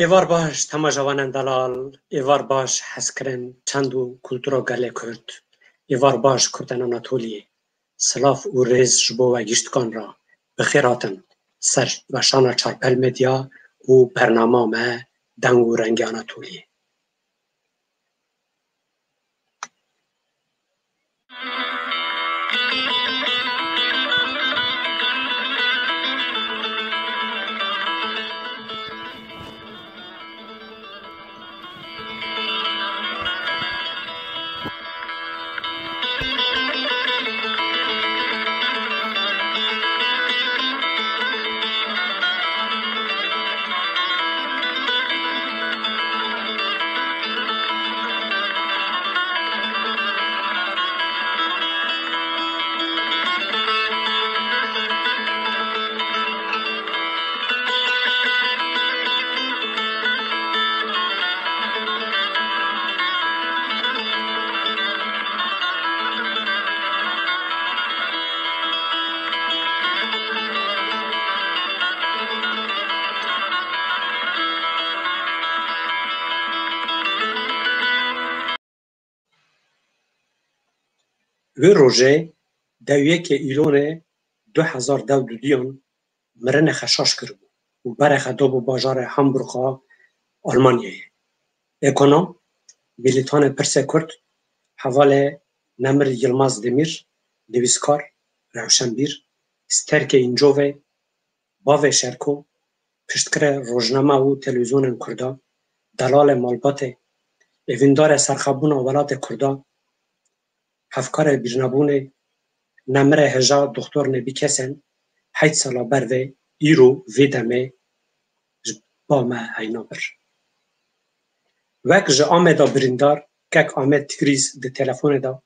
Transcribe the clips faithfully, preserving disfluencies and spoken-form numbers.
Êvar baş temaşevanên delal, êvar baş hezkirin çend û kultura gelê Kurd, êvar baş Kurdên Anatoliyê. Silav û rêz ji bo we giştikan re. Bi xêr hatin ser weşana Çarpel Medya û bernama me Deng û Rengê Anatoliyê. Wê rojê, dew yekê Îlonê du hezar dew dudiyan mirinê xwe şaş kiribû û berê xwe dabû bajarê Hamburga Almanyayê. Êkona, milîtanê pirsê Kurd, hevalê Nemir Yilmaz Demîr, nivîskar, rewşenbîr, sterkê Încovê, bavê Şerko, piştgirê rojname û televîzyonên Kurda, delalê malbatê, evîndarê serxwebûna welatê Kurda, hevkarê bîrnebûnê, nemirê hêja Doktor Nebî Kesen, heyt sala ber vê, îro vê demê ji ba me heyna bir. Wek ji Amêda birîndar kek Amed Tigrîz di telefonê de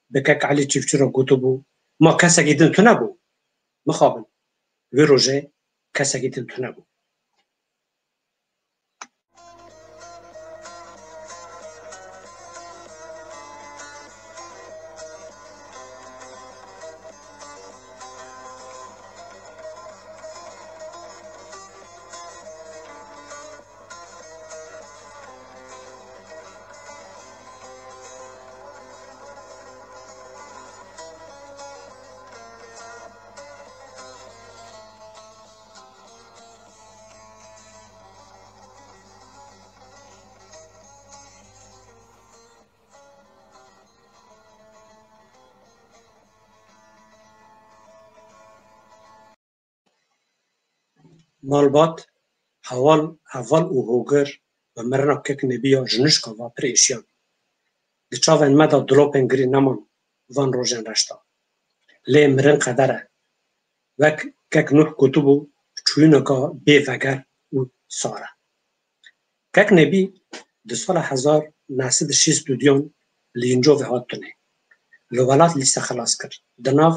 bi kek Elî Çiftçî re gotibû, ma kesekî din tune bû? Mixabin, wê rojê kesekî din tune bû. Malbat, heval, heval û hogir bi mirina kek Nebî ya ji nişka va pir êşiyan. Di çavên me de dilopên girî neman van rojên reş de. Lê mirin qeder e. Wek kek Nuh gotibû, çûyîneka bê veger û sar e. Kek Nebî di sala hezar neh sed û şêst û duyan li Yincovê hat tunê. Li welat lîse xelas kir. Di nav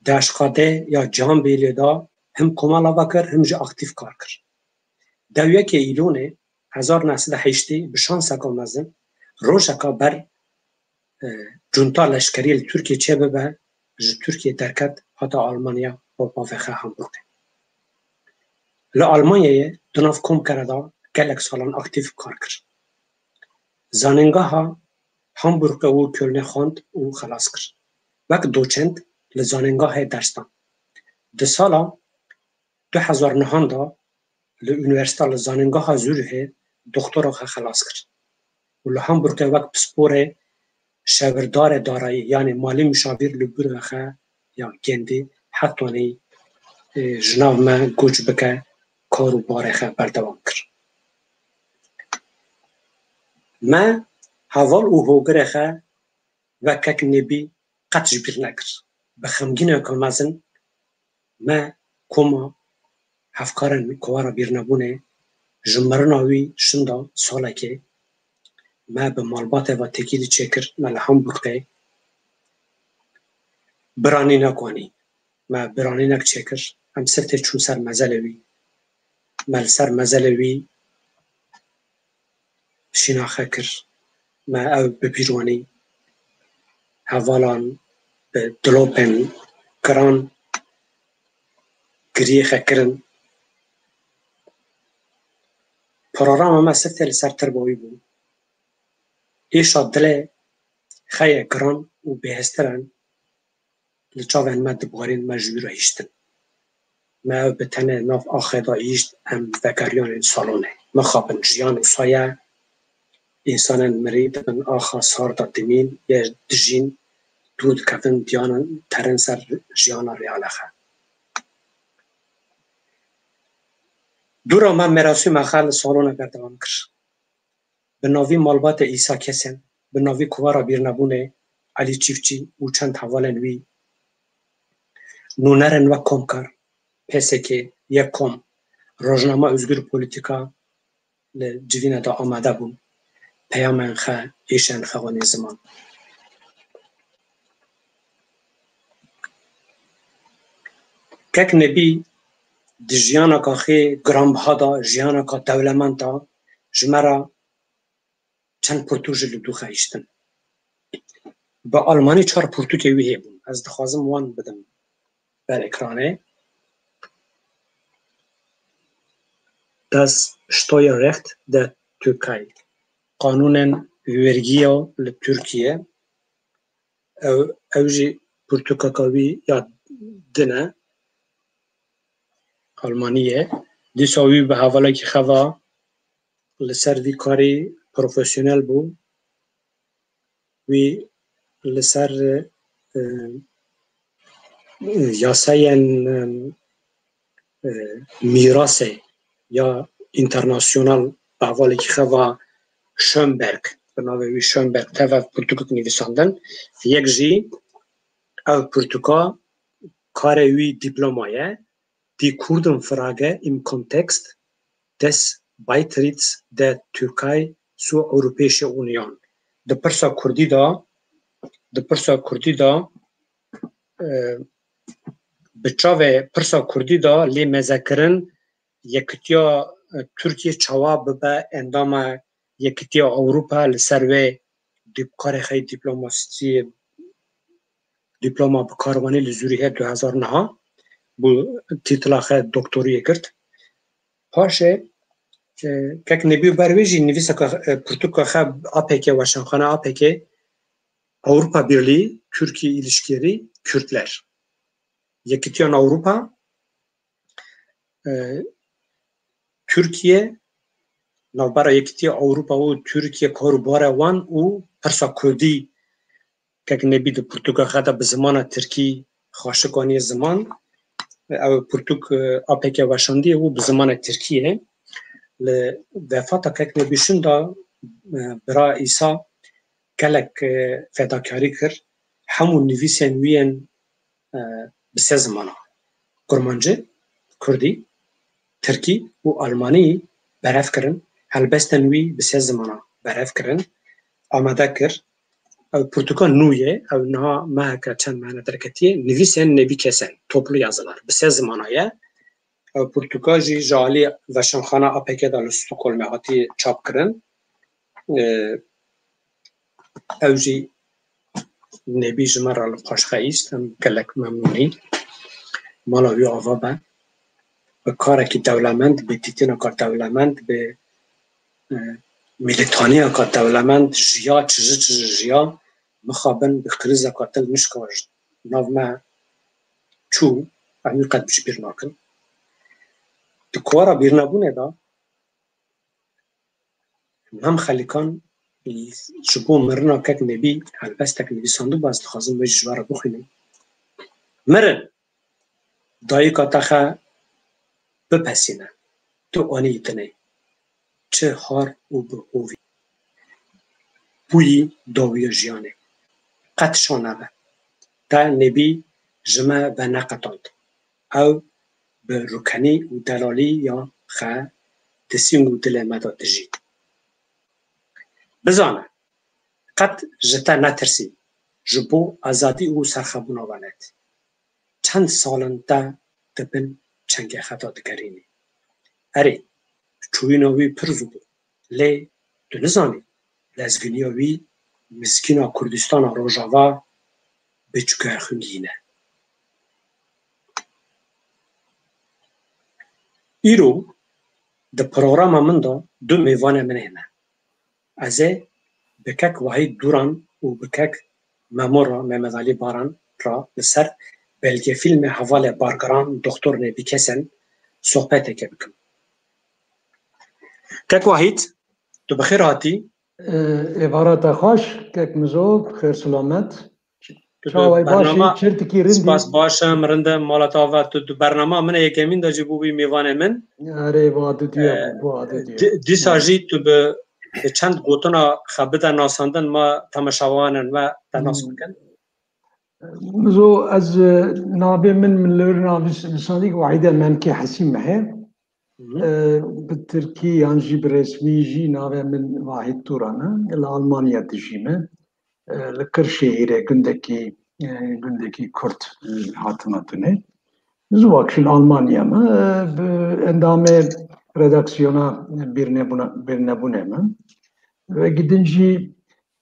D H K D ya Cihanbêlê de him komala ve kir, him jî aktîf kar kir. Dew yekê Îlonê hezar neh sed û heştê bi şanseka mezin rojeka ber e, cunta leşkerî li Tirkiyê çêbibe, ji Tirkiyê derket, hate Almanya, bo bavê xwe Hamburgê. Li Almanyayê di nav komkere de gelek salan aktîf kar kir. Zanîngeha Hamburgê û Kölnê xwend û xelas kir. Wek doçent li zanîngehê ders da. Di sala du hezar nehan de li unîversîta li Zanîngeha Zurihê doktora xwe xelas kir û li Hamburgê wek pisporê şewirdarê darayî, yanî malî muşavîr li birê xwe ya gêndî hetanî, e, ji nav me goç bike, kar û barê xwe berdewam kir. Me heval û hogirê xwe wek kek Nebî qet ji bîr nekir. Bi xemgîneke mezin me koma hevkarên Kovara Bîrnebûnê ji mirina wî şinda salekê me bi malbatê ve têkilî çêkir, me li Hamburgê biranînek anî. Me biranînek çêkir, em sirtê çûn ser mezelê wî. Me li ser mezelê wî şînaxe kir. Me ew bi bîr wanî. Hevalan bi dilopên giran giriyê xwe kirin. Programa me siftê li ser tirba wî bû. Êşa dilê xwe ye giran û bêhêstirin li çavên me dibarîn, me ji wî re hiştin. Me ew bi tenê nav axê de hişt, em vegeriyanên salonê. Mixabin jiyan wisa ye, însanên mirî di bin axa sar de dimîn, yê dijîn, dûr dikevin, diyanin terin ser jiyana real e xe. Dûra me merasîma xwe li salonê berdewam kir. Bi navî malbatê Îsa Kesen, bi navî Kovara Bîrnebûnê Elî Çîftçî û çend hevalên wî, nûnerên wek Komkar, P S K, Yek Kom, Rojnama Özgür Polîtîka li civîne de amade bûn. Peyamên xwe, êşên xwe anî ziman. Kek Nebî di jiyaneka xê giranbiha de, jiyaneka dewlemend de ji me re çend pirtûk jî li dû xwe hiştin. Bi almanî çar pirtûkê wî hêbûn. Ez dixwazim wan bidim ber ekranê. Das Steuerrecht der Türkei. Qanûnên vergiya li Tirkiye. Ew, ew jî pirtûkeka wî ya din e. Almanî ye. Dîsa wî bi hevalekî xwe ve li ser vî karî profesyonel bû. Wî li ser, e, yasayên, e, e, mîrasê ya înternasyonal bi hevalekî xwe ve Schönberg, bi navê wî Schönberg, teve pirtûkek nivîsandin. Yek jî ev pirtûka karê wî dîploma ye, Die Kurdenfrage im Kontext des Beitritts der Türkei zur Europäischen Union. Di pirsa kurdî de, di pirsa kurdî de, e, bi çavê pirsa kurdî de lê mezekirin, yekitiya, e, Tirkiye çawa bibe endama Yekitiya Ewropa, li ser wê dîp-, karê xwe yê dîplomasî, dîploma bi kar anî li Zurîhê du hezar niha, bû tîtla xwe doktoriyê girt. Paşê, e, Kek Nebî û ber wê jî nivîseka, e, pirtûka xwe A P K, Weşanxane A P K, Avrupa Birliği, Türkiye ilişkileri, Kürtler. Yekitiya Avrupa, e, Tirkiye, navbera Yekitiya Ewropa û Tirkiye, kar û barê wan û pirsa kurdî. Kek Nebî di pirtûka xwe de bi zimana tirkî xaşik aniye ziman. Ew pirtûk, e, A P K weşandiye û bi zimana tirkî ye. Li vefata Kek Nebî şûn de, e, bira Îsa gelek, e, fedakarî kir. Hemû nivîsên wî yên e, bi sê zimana, kurmancî, kurdî, tirkî û almanî berev kirin, helbestên wî bi sê zimana berev kirin, amade kir. Ew pirtûka nû ye, ew niha meheke çend mehine derketiye, nivîsên Nebî Kesen, toplu yazılar, bi sê zimana ye. Ew pirtûka jî ji alî Weşanxana A P K de li Stockholmê hatiye çapkirin. E, ew jî Nebî ji me re li paşxeyîst, em gelek memnûn in. Mala wî ava be. Bi karekî dewlemend, bi dîtineka dewlemend, bi, e, milîtaniyeka dewlemend jiya, çi ji çi ji jiya, mixabin bi krîzeka til nişka ji nav me çû, em wî qet ji bîr nakin. Di kovara bîrnebûnê de Mem Xelîkan ji bo mirina Kek Nebî helbestek nivîsandibû, ez dixwazim wê jî ji we re bixwînim. Mirin, dayika te xe bipesîne, tu anî dinê, çi har û bi hovî. Bûyî dawiya jiyanê. Qet şa nebe. Te Nebî ji me veneqetand. Ew bi rûkenî û delalî ya xe di sîng û dilê me de dijî. Bizane, qet ji te netirsî, ji bo azadî û serxebûna welat. Çend sal in te di bin çengê xwe de digerînî. Erê, çûyîna wî pir zû bû. Lê tu nizanî, lezginiya wî mizgîna Kurdistana Rojava bi çûkaya xwîngiyî ne. Îro Di programa min de du mêvanê min hene. Ez ê bi kek Wahîd Duran û bi kek Memo re, Mehmet Ali Baran re li ser belgefîlmê hevalê Bargiran Doktor Nebi Kesen sohbeteke bikim. Kek Wahîd, tu bi xêr hatî. Ê, êvara te xweş, kek Mizo, bi xêr silamet. Tu Çawa yî, baş î, bernama çirtikî rindî? Spas, baş im, rind im, mala te ava. Tu, tu bernama min ê yekemîn de jî bûbî mêvanê min. Erê, va dudiya Ee, bû, va dudiya. di-, dîsa jî tu bi, bi çend gotina xwe bide nasandin, ma temaşevanên me te nas Hmm. bikin. Mizo, ez, e, navê min, min li wir navî lisandî Wahîde Memkê Hesî Mehê. Hı hı. E, bi tirkî yan jî bi resmî jî navê min Wahîd Turan e. Li Almanya dijî me. E, li Kırşehirê gundekî, e, gundekî Kurd, e, hatina tunê. Zû vak jî li Almanya me, e, bi endamê redaksiyona Birnebûna-, Birnebûnê me. Ve gidin jî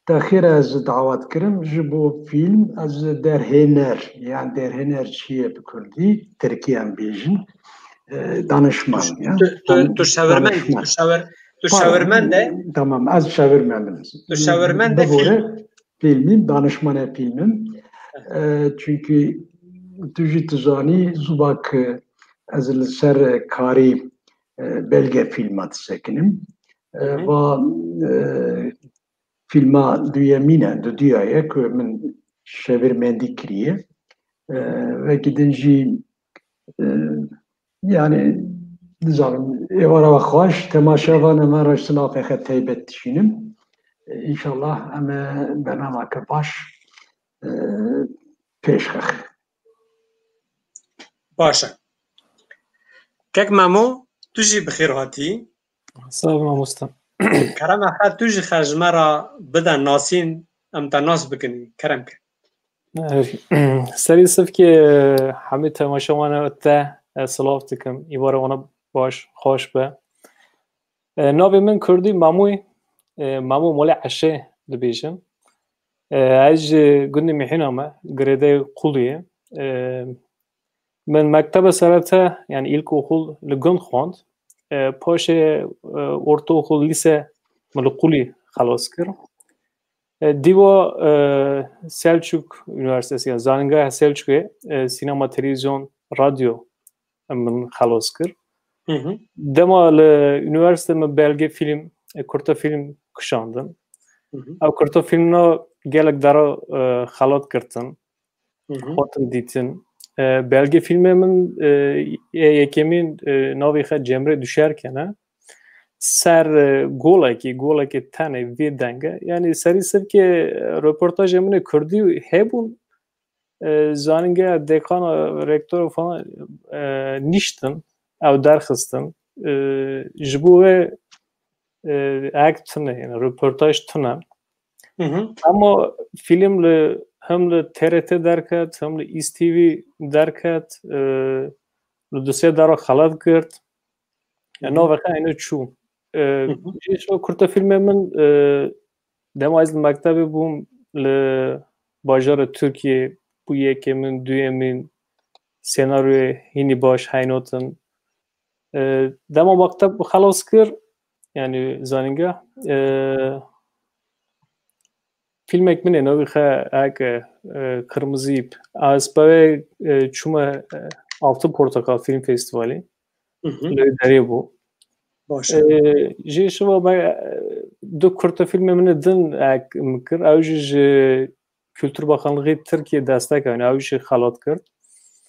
te xêr ez dawet kirim ji bo fîlm, ez derhêner, yan derhêner çi ye bi kurdî, tirkî em bêjin, e, danişman, ya. Tu, tu, Dan-, tu şewermend, danişman. Tu şewer-, tu Pardon, şewermend e? Tamam, ez şewermend im. Tu şewermend e, Bibore, fîlm. Fîlmîm, danişmanê fîlmim. E, çünkü tu jî tu zanî, zû vak ez li ser karî, e, belge fîlma disekinim. E, Hı hı. Va, e, fîlma duyemîn e, dudiya ye ku min şewermendî kiriye. E, Vekî din jî, e, yani, nizanim, êvara we xweş, temaşevanê me re silafê xwe taybet dişînim. E, înşallah em ê bernameke baş, e, pêş xex. Baş e. Kek Memo, tu jî bi xêr hatî. Sağ ol mamosta. Kerem e, tu jî xwe ji me re bide nasîn, em te nas bikin. Kerem ke. Serî sivkê hemî temaşevanê te, e, silav dikim. Îvara wana baş, xweş be. E, navê min kurdî Mamû, e, Mamû Molê Eşê dibêjin. E, ez ji gundê Mihîna me, girêdayê Quliyê. E, min mektebe serete, yani ilkokul li gund xwend. E, paşê, e, ortaokul, lise min li Qulî xelas kir. E, dîwa, e, Selçuk Üniversitesi, yani Zanîngeha Selçukê, e, sînema, televîzyon, radyo min xelas kir. Hı hı. Dema li unîversîte min belge fîlm, e, kurta fîlm kişandin. Hı hı. Ew kurta fîlmna gelek dara, e, xelat girtin. Hı hı. Hatin dîtin. E, belge fîlmê min, e, ê yekemîn, e, navê xwe Cemre Düşerken e. Ser, e, golekî, golekê tenê vê denge. Yani serî sivkê, e, röportajê min ê kurdî hebûn, e, zanîngeha dekana, rektora falan, e, nîştin, ew derxistin. E, ji bo wê, e, ek tune, yani röportaj tune. Hı hı. Ama film li, hem li T R T derket, hem li Îst T V derket, e, li du sê dara xelat girt. Hı hı. Yani navê xwe êno çû. E, Hı hı. Jî şo kurta filmê min, e, dema ez li mektebê bûm, li bajarê Tirkiyê bû yekemîn, duyemîn, senaryoyê hînî baş heynotin. E, dema mekteb xelas kir, yani zanîngeh, e, filmek min ê navê xwe ek, e, Kırmızı İp. Ez pevê, e, çûme, e, Altın Portakal Film Festivali. Hı hı. Li derê bû. Baş. E, jî şiva me, e, du kurta filmê min din ek min kir. Ew jî ji Kültür Bakanlığı Tirkiye destek, yani ew jî xelat kir.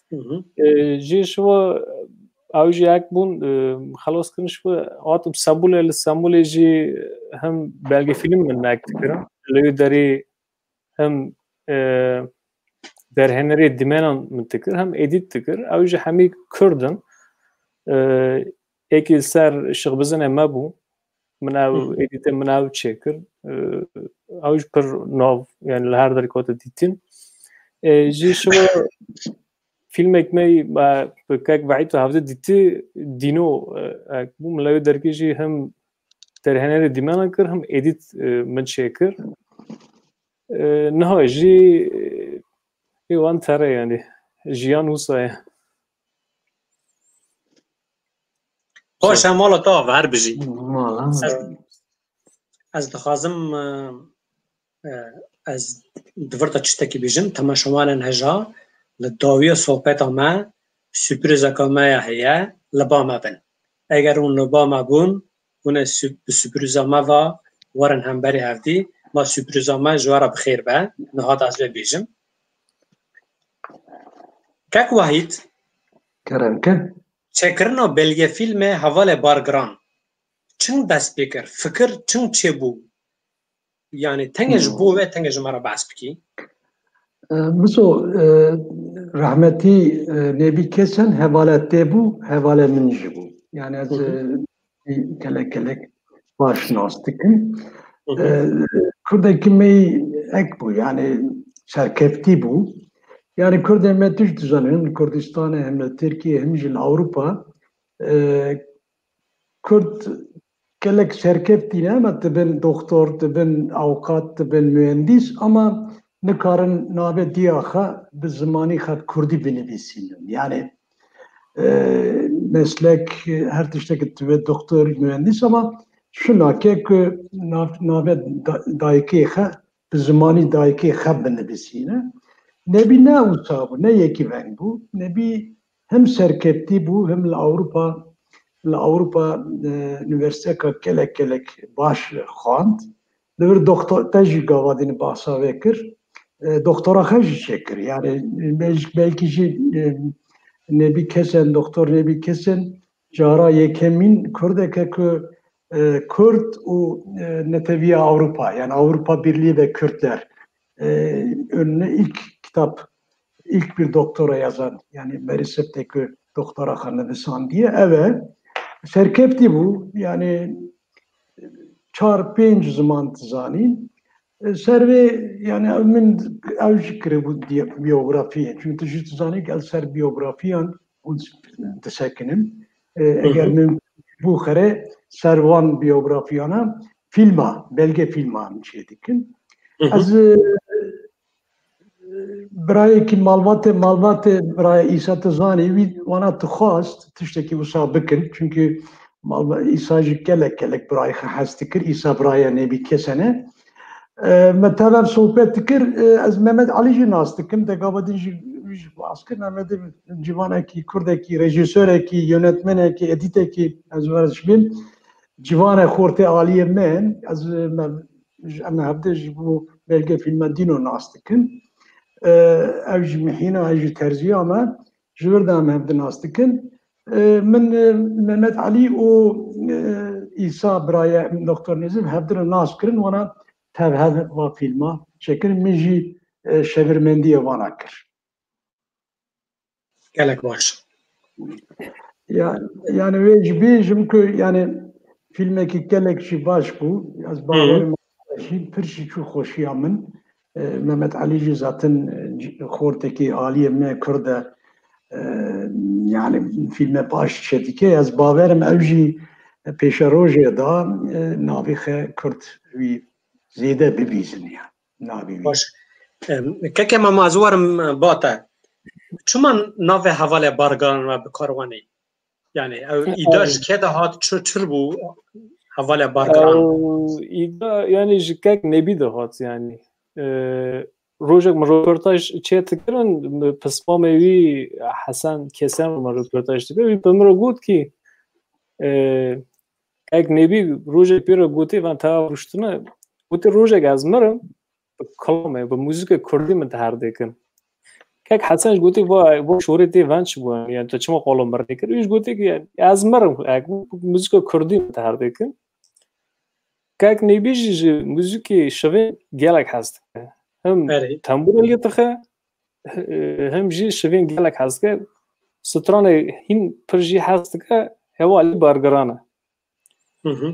Hı hı. E, jî şiva ew jî ek bûn, e, xelas kirin şiva hatim Stambulê, li Stambulê jî hem belgefîlm min ek dikirin. Li wê derê hem, e, derhenerê dîmenan min dikir, hem edît dikir. Ew jî hemî Kurd in. E, êkî li ser şixbizinê me bû. Min ew Hı hı. edîtê min ew çêkir. E, ew jî pir nav, yani li her derê kete dîtin. E, jî şiva filmek me, e, bi kek Veîd û hevdî dîtî dîno, e, ek bû. Min li wê derkê jî hem derhenerê dîmenan kir, hem edît, e, min çêkir. E, niha jî, e, ê wan tere, yani jiyan wisa ye. Xweş e, mala te ava, her bijî. Mala. Ez, ez dixwazim, e, e, ez di vir de tiştekî bêjim, temaşevanên hêja li dawiya sohbeta me sürprîzeka me ya heye, li ba me bin. Eger hûn li ba me bûn, hûn ê sü-, bi sürprîza me ve werin hemberî hevdî, ma sürprîza me ji we re bi xêr be, niha da ez vê bêjim. Kek Wahîd, Kerem ke. Çêkirina belgefîlmê Hevalê Bargiran çing dest pê kir? Fikir çing çêbû? Yani tenge ji Hmm. bo we, tenge ji me re behs bikî? E, Miso, e, rehmetî, e, Nebî Kesen hevalê te bû, hevalê min jî bû. Yani ez, Hı hı. e, gelek gelek baş nas dikim. Hı hı. E, Kurdekî me ek bû, yani serkeftî bû. Yani Kurdê me tu jî dizanin, hem li Kurdistanê, hem li Tirkiye, hem jî li Ewropa, e, Kurd gelek serkeftî ne, ama dibin doktor, dibin avukat, dibin mühendîs, ama nikarin navê diya xwe bi zimanî xwe kurdî binivîsînin. Yani, e, meslek, her tiştekî divê doktor, mühendîs, ama şinake ku nav-, navê da-, dayikê xwe bi zimanî dayikê xwe binivîsîne. Nebî ne wisa bû, ne yekî veng bû. Nebî hem serkeftî bû, hem li Ewropa, li Ewropa, e, unîversîteka gelek gelek baş xwend. Li vir doktor, te jî gava din bahsa vê kir. E, doktora xwe jî çêkir. Yani bel-, belkî jî, e, Nebî Kesen, doktor Nebî Kesen cara yekemîn Kurdeke ku, e, Kurd û, e, neteviya Ewropa, yani Ewropa Birliği ve Kürtler, e, önüne ilk kitap, ilk bir doktora yazan, yani Mary Septek doktora xwe nivîsandiye, ev e. Serkeftî bû, yani çar pênc ziman dizanî. E, ser vê, yani ev min, ew jî kiribû diye-, biyografiyê. Çünkü tu jî dizanî ki ez ser biyografiyan hûn disekinim. E, Hı hı. Eger min bû xere ser van biyografiyana filma, belge filma em çê dikin. Hı hı. Ez, e, birayekî malbatê, malbatê birayê Îsa tu zanî, wî wana tu xwast tiştekî wisa bikin. Çünkü malba-, Îsa jî gelek gelek birayê xwe hez dikir. Îsa biraya Nebî Kesen e. E, me tev ev sohbet dikir. E, ez Mehmet Alî jî nas dikim. Te gava din jî, jî bas kir. Mehmet civanekî, kurdekî, rejîsorekî, yönetmenekî, edîtekî, ez werzişbîm. Civanê xortê aliyê min, ez, me, em hevde ji bo belge filme dîno nas dikin. E, ev jî mihîna, ev jî terziya me, ji vir de em hevde nas dikin. E, min, e, Mehmet Alî û, e, Îsa birayê doktor Nezîf hevdin nas kirin, wana tev hev va filma çêkirin, min jî, e, şevirmendiyê vana kir. Gelek baş. Ya, yani wê jî bêjim ku yani filmekî gelek jî baş bû. Ez Hı hı. bawerim jî pir jî çû xweşiya min. E, Mehmet Alî jî zaten, e, xortekî aliyê me Kurd e. E, yani filme baş çêdike. Ez bawerim ew jî pêşerojê da, e, navê xwe Kurd wî zêde bibîzin ya. Navê wî. Baş. Em, keke me, ma ez werim, e, ba te. Çima navê Hevalê Bargiran we bi kar wanî? Yani ew îda ji kê de hat, çi, çir bû Hevalê Bargiran? Ew îda, yani ji kek Nebî de hat yani. E, rojek min röportaj çê dikirin, pismamê wî Hesen Kesen min röportaj dikir. Wî bi min re got ki, e, kek Nebî rojek pê re gotê, van tewa rûştine. Gotê rojek ez mirim, bi kilamê, bi muzîkê kurdî min te herdê kin. Kek Hesen jî gotê, va, va şorê tê venç bû, yani tu çima qala mirinê kir? Wî jî gotê ki, yani, ez mirim, yani, bu, bu muzîka kurdî min te herdê kin. Kek Nebî jî ji muzîkê şivê gelek hez dike. Hem Erê. tembûra lê dixe, he-, hem jî şivên gelek hez dike. Stranê hîn pir jî hez dike, Hevalê Bargiran e. Hı hı.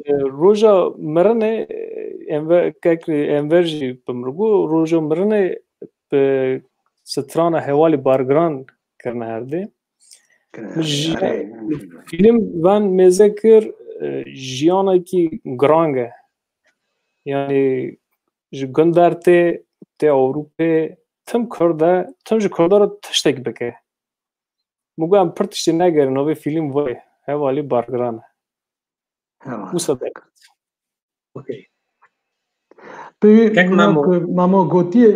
E, roja mirinê, e, Enver, kek Enver jî bi min got, roja mirinê bi strana Hevalê Bargiran kirine herdê. Kirine Min ji-, herdê. Film van mêze kir, e, jiyanekî girang e. Yani ji gund dertê, tê Ewropê, tim Kurd e, tim ji Kurda re tiştek bike. Min got, em pir tiştê negerin, navê fîlm vay. hevalî bargiran e. Heval. Wisa derket. Okey. Pê wê Kek mîna Memo. Ku Memo gotiye,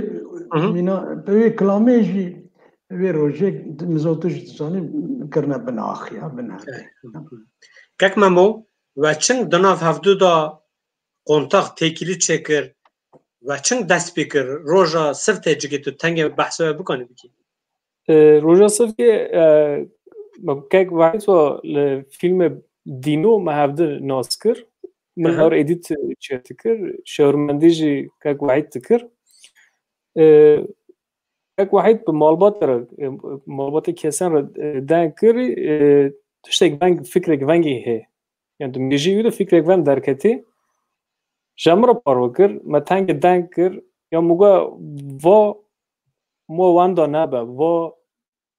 Hı hı. Mîna, pê wê kilamê jî wê rojê mizotu jî dizanî kirine bin axiya, bin herdê. Kek Memo, we çing di nav hevdu da kontak têkilî çêkir, we çing dest pê kir, roja sifte cigê tu tengê behsa we bikanî bikî? E, roja sifte, e, kek Wahîd wa li fîlmê Dîno me hevdi nas kir. Min Aha. her edît çêdikir, şewrmendî jî kek Wahîd dikir. E, kek Wahîd bi malbatê re, e, malbatê kesen re, e, deng kir, e, tiştek veng, fikrek vengî heye. Yani tu mêjî wî de fikrek veng derketî. Ji min re parve kir, me tengê deng kir, ya min got, va mo wenda nebe, va,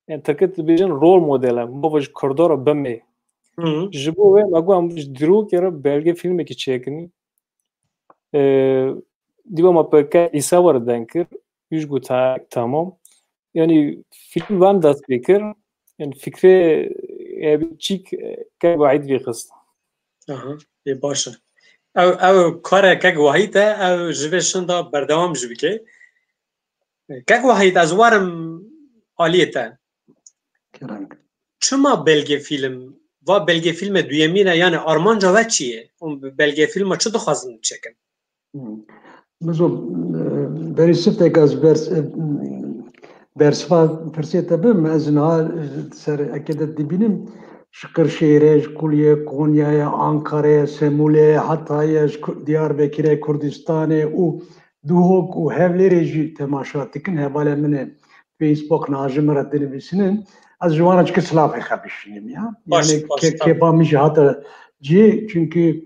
yani tirkî dibêjin rol model e, ma ji Kurda re bimê. Hı hı. Ji bo wê me got, em ji dîrokê re belge fîlmekî çêkinî. E, dîba me pê kek Îsa were deng kir, wî jî got, ta-, tamam. Yani fîlm van dest pê kir, yani fikrê ev çîk, e, kek Wahîd vê xist. Aha, ê baş e. Ew, ew kare kek Wahîd e, ew ji vê şinda berdewam jî bike. Kek Wahîd, ez werim aliyê te. Kerem. Çima belgefîlm, va belgefîlme duyemîn e, yani armanca we çi ye? Hûn bi belgefîlma çi dixwazin çêkin? Hmm. Mizo, e, berî siftek ez bers-, e, bersiva pirsê te bim, ez niha, e, ser eke de dibînim, ji Qirşêrê, ji Kuliyê, Konyayê, Ankarayê, Semûlê, Hatayê, ji Ku-, Diyarbekirê, Kurdistanê û Duhok û Hewlêrê jî temaşa dikin. Hevalê min ê Facebook niha ji min re dinivîsinin. Ez ji wan re çike silavê xwe bişînim ya. Baş, Yani baş, ke-, tamam. Kêfa min jî hate cihê, çunkî,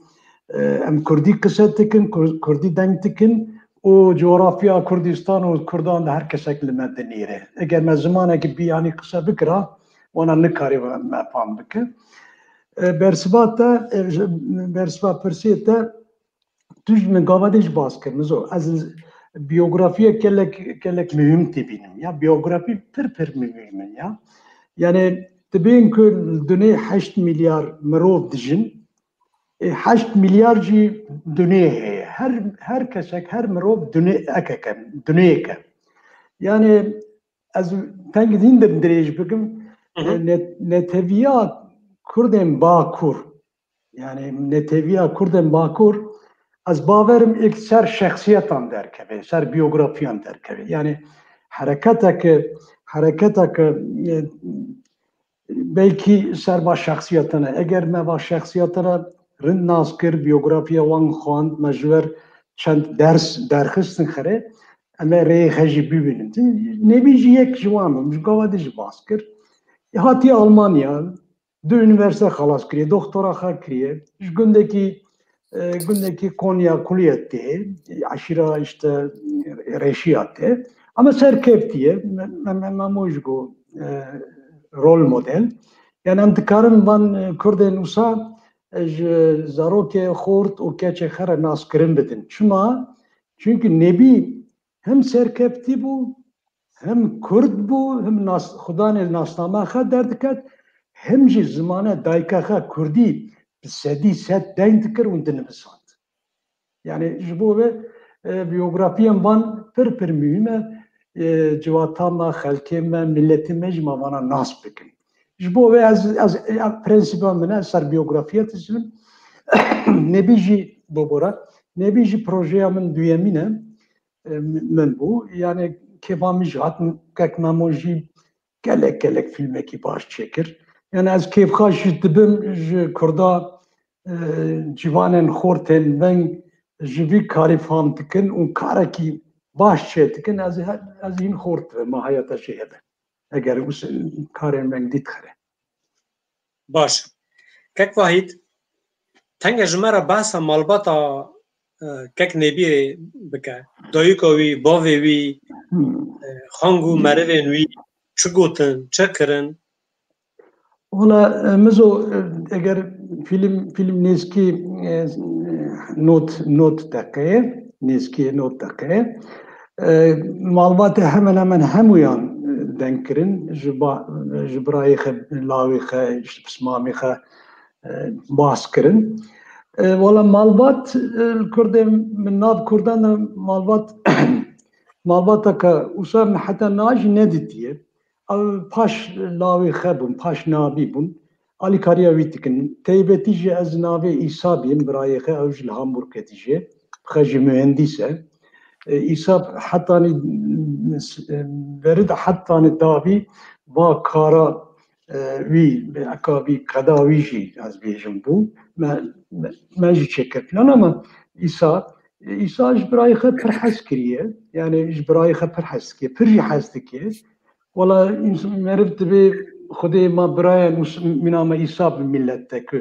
e, em kurdî qise dikin, kur-, kurdî deng dikin û coğrafya Kurdistan û Kurdan de her kesek li me dinêre. Eger me zimanekî biyanî qise bikira, wana nikarî me fam bike. E, bersiva te, e, ji, bersiva pirsê te, tu ji min gava dê jî bas kir, Mizo. Ez biyografiya gelek, gelek muhim tê bînim. Ya, biyografi pir, pir muhim in, ya. Yani, dibên ku li dunê heşt milyar mirov dijin, e, heşt milyar jî dunê heye. Her, her kesek, her mirov dunê ekeke, dunêyeke. Yani, ez teng hîndir dirêj bikim, Hı hı. e, net-, neteviya Kurdên Bakur, yani neteviya Kurdên Bakur, ez bawerim êk ser şexsiyetan derkeve, ser biyografiyan derkeve. Yani hereketeke, hereketeke, e, belkî ser va şexsiyetene. Eger me va şexsiyetene rind nas kir, biyografiya wan xwend, me ji wer çend ders derxistin xire, em ê rêyê xwe jî bibînin. Nebî jî yek ji wan bû, ji gava dê jî bas kir. Hatiye Almanya, du unîversîte xelas kiriye, doktora xwe kiriye, ji gundekî, e, gundekî Konya Kuliyet tê, eşîra işte Reşiya tê. Ama serkevtî ye, me, me, me, me moj go, e, rol model. Yani em dikarin van, e, Kurdên wisa, e, ji zarokê xort û keçê xwe re naskirin bidin. Çima? Çünkü Nebî hem serkevtî bû, hem Kurd bû, hem nas-, xudanê nasname xwe derdiket, hem jî zimane dayika xwe Kurdî bi sedî sed deyn dikir û dinivisand. Yani ji bo ve, e, biyografiyên van pir pir muhîm e. E, civata me, xelkê me, miletê me jî me vana nas bikin. Ji bo ve ez, ez, e, prensiba min e ser biyografiya dizivim. Nebî jî bibore. Nebî jî projeya min duyemîn e. E, min bû. Yani kêfa min jî hat, kek Memo jî gelek gelek fîlmekî baş çêkir. Yani ez kêfxweş jî dibim ji Kurda, e, ciwanên xortên veng ji vî karî fam dikin û karekî baş çê dikin, ez, ez hîn xort dibim, ma heyata jê hebe. Eger wis-, karên veng dît xire. Baş. Kek Vahîd, tenge ji me re behsa malbata, e, kek Nebîrê bike. Dayika wî, bavê wî, Hmm. e, xang û merivên wî çi gotin, çi kirin? Wala, e, Mizo, e, eger fîlm, fîlm nêzkî, e, not, not deqeyê, nêzkî not deqeyê. E, malbatê hemen hemen hemûyan, e, deng kirin, ji ba-, ji birayê xwe, lawê xwe, ji pismamê xwe, e, bas kirin. E, wala malbat, e, Kurdê min nav Kurdan de malbat, malbateke wisa min heta niha jî nedîtiye. Ew paş lawê xe bûn, paş nabî bûn. Alîkariya wî dikin. Teybetî jî ez navê Îsa bîm, birayê xe, ew jî li Hamburgê dijê. Xe jî mühendîs e. E, Îsa hetanî, e, verid hetanî dabî va kara, e, wî, eka vî qeda wî jî ez bêjim bû. Me, me, me jî çêkir plan ama Îsa, Îsa ji birayê xe pir hez kiriye. Yani ji birayê xe pir hez dike, pir jî hez dike. Wala însan meriv divê Xwedê ma biraya mus-, mîna me Îsa bi millet de ku,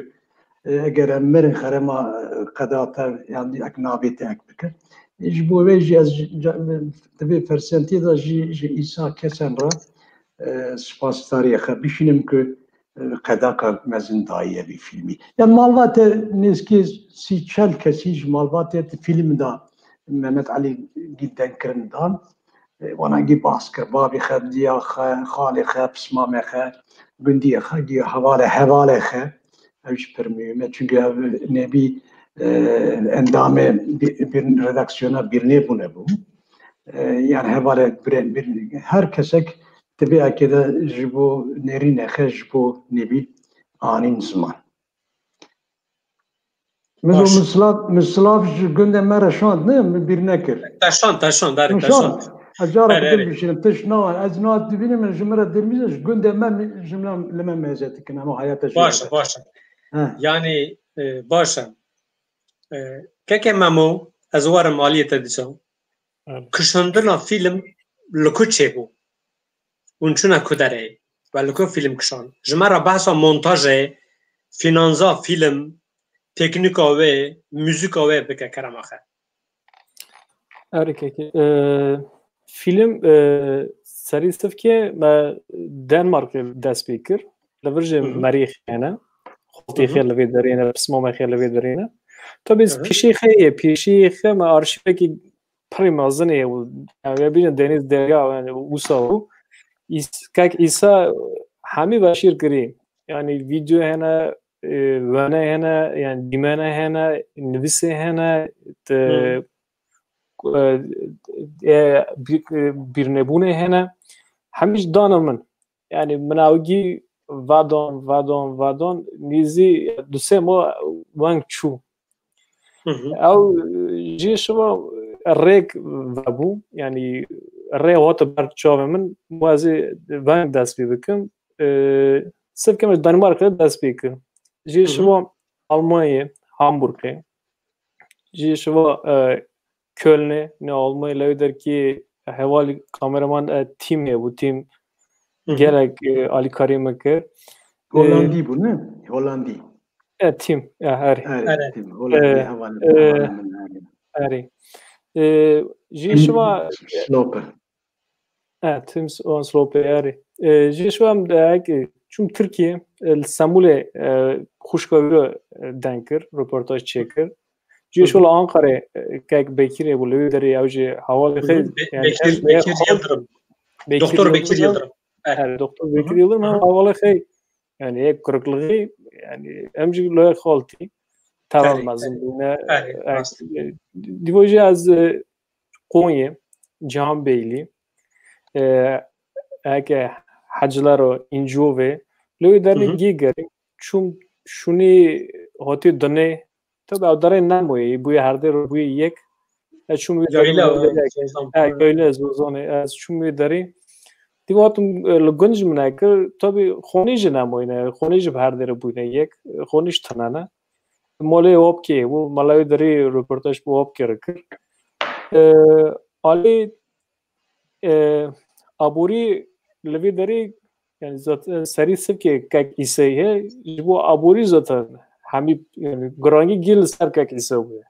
e, eger em mirin xerema, e, qeda te, yani ek navê te ek bike. Ji bo wê jî ez ji, ca-, divê fersentiyê de jî ji Îsa kesen re, e, spasdariyê xwe bişînim ku, e, qedaka mezin dayiye vî fîlmî. Yani malbate nêzkî sî çel kesî ji malbatê di fîlm de Mehmet Alî gî dengkirin dan. E, wana gî bas kir. Bavê xe, diya xe, xalê xe, pismamê xe, gundiyê xe, gî hevalê, hevalê xe. Ew jî pir muhîm e. Çünkü ev nebî, e, endamê bir, bir redaksiyona birnê bûne bû. E, yani hevalê bir, bir, her kesek tibê eke de ji bo nêrînê xe, ji bo nebî anîn ziman. Min Baş. Min silav, min silav ji gundê me re şand, ne? Min bîr nekir. Te şand, te şand, erê, Min te şand. şand. Ez cara Erê, dikim erê. bişînim, tişt nawan. Ez niha dibînim, ji min re dilmîze, ji gundê me, mi-, ji min re, li me mêze dikin, ama hayata jî Baş e, hayata. baş e. He. Yani, e, baş e. E, keke Memo, ez werim aliyê te dîsa. Evet. Kişandina fîlm li ku çêbû? Hûn çûne ku derê? We li ku fîlm kişand? Ji me re behsa montajê, fînanza fîlm, teknîka wê, muzîka wê bike kerema xe. Erê kekê. E, fîlm, e, serî sifkê me Denmarkê dest pê kir. Li vir jî Hı hı. merî xêne. Xortê Hı hı. xê li vê derê ne, pismamê xê li vê derê ne. Tabî Hı hı. pêşî xê ye, pêşî xê me arşîvekî pirî mezin ê û, yani, bîne Deniz Derya, yani, wisa û Îs-, kek Îsa hemî veşîr kirî. Yani, video hene, e, wene hene, yani, dîmene hene, nivîsê hene, te, Hmm. e, e, bir-, e, birnebûnê hene. Hemî ji dana min. Yani, min ewgî vedon, vedon, vedon, nîzî du sê mo weng çû. Hı hı. Ew, e, jê şiva rêk vebû, yani rê hate ber çavê min, wazê veng dest pê bikim. E, sivkê min Danimarka dest pê kir. Jê Hı hı. şiva Almanya, Hamburgê. Jê şiva, e, Kölnê, ne Almanya, lewê derkî hevalî kameraman, e, Tim hebû, Tim Hı hı. gelek, e, alîkarî min kir. E, Holandî bû, ne? Holandî. E, Tim, e, herî. Erê, Erê. Tim, Holandî, E, hevalê, e, hevalê min, erê. Erê. E, jê Tim şiva Slope. E, Tim S-, Slope, erê. E, jê şiva em de, e, çûm Tirkiye, e, li Stenbolê, e, xwişka wî re, e, deng kir, röportaj çêkir. Jê Hı hı. şiva li Ankarê, e, kek Bekirê bû, li wê derê ew jî hevalê Hı hı. xwe, Be-, yani Bekir, ev, ev Bekir xalt Yildirim. Bekir Doktor Bekir Yildirim. Yildirim. Evet. Evet, Doktor Hı hı. Bekir Yildirim, Hı hı. hem hevalê xwe, yani yek kurukluğu, yani em jî lo xaltî. Teva Erê, mezin erê. bûne. Erê, E, rast. e, Divo jî ez, e, Konyê, Cihan Beylî, e, heke Hecilaro Încovê, li wê Hı derê hı. gê gerî, çûm şûnî hotî dinê, tabi ew derê nemoyê, bûye herdê re bûye yek. Ez çûm wê derê Yayla, min wê e, derê, Zozan, e, evet. Yayla Zozanê, ez çûm wê derê. Dî hatim, e, li gund ji min nekir, tabi xonî jî nemoyne, xonî jî bi herdê re bûyne yek, e, xonî jî tune ne. Molê Opkê bû, mala wê derê röportaj bi Opkê re kir. E, alî, e, aborî li vê derê, yani zaten serî sivkê kek Îsey he, ji bo aborî zaten hemî, yani, girangî gî li ser kek Îse bûye.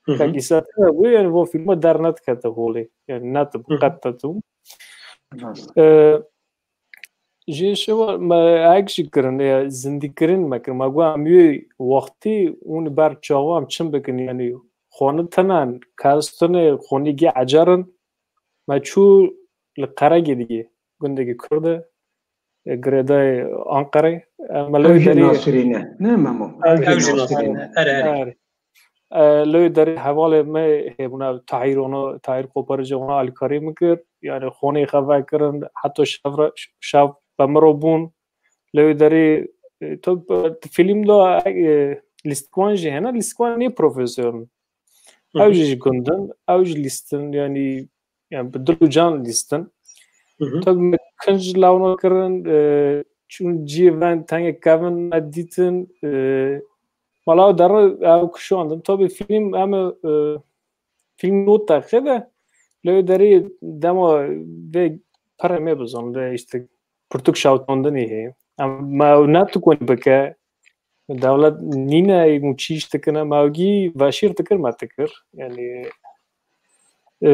Hı hı. Kek Îse tune bûye, yani, vo fîlma dernedikete holê. Yani, netibû, Hı hı. qet netibû. Rast. E, Jê şiva me ek jî kirin, e, zindîkirin me kirin. Me got em wê wextî hûn ber çawa em çim bikin, yani xwe ne tinen, kes tune, xwe ne gê ecer in. Me çû li Qeregê digê, gundekî Kurd e. e, girêdayê Anqerê. E, me Ew lewê jî derê Nasirî ne. Ne Memo? Ew jî Ew jî Nasirî Nasirî ne. ne. Erê, erê. Erê. E, lewê derê hevalê me hebûna Tahîr ona, Tahîr Koparıcı ona alîkarî min kir. Yani xonê xwe vekirin, heta şev re, şev be min re bûn. Lewê derê, e, to, e, film da, e, lîstikwan jî hene, lîstikwan nê profesor in. Hı Ew hı. jî ji gund in, ew jî lîstin, yani, yani bi dil û can lîstin. Hı hı. Tabii me kinc lawna kirin, e, çûn ciyê ven tenge kevin me dîtin, e, mala derre ew kişandin. Tabii film em, e, film not deqe de lewê derê dema vê pere me bizan, vê işte pirtûk şawitandinê heye. Em me ew ne tu konî bike, Dewlet nîne û çî iş dikine, me wî veşîr dikir, me dikir. Yani, e,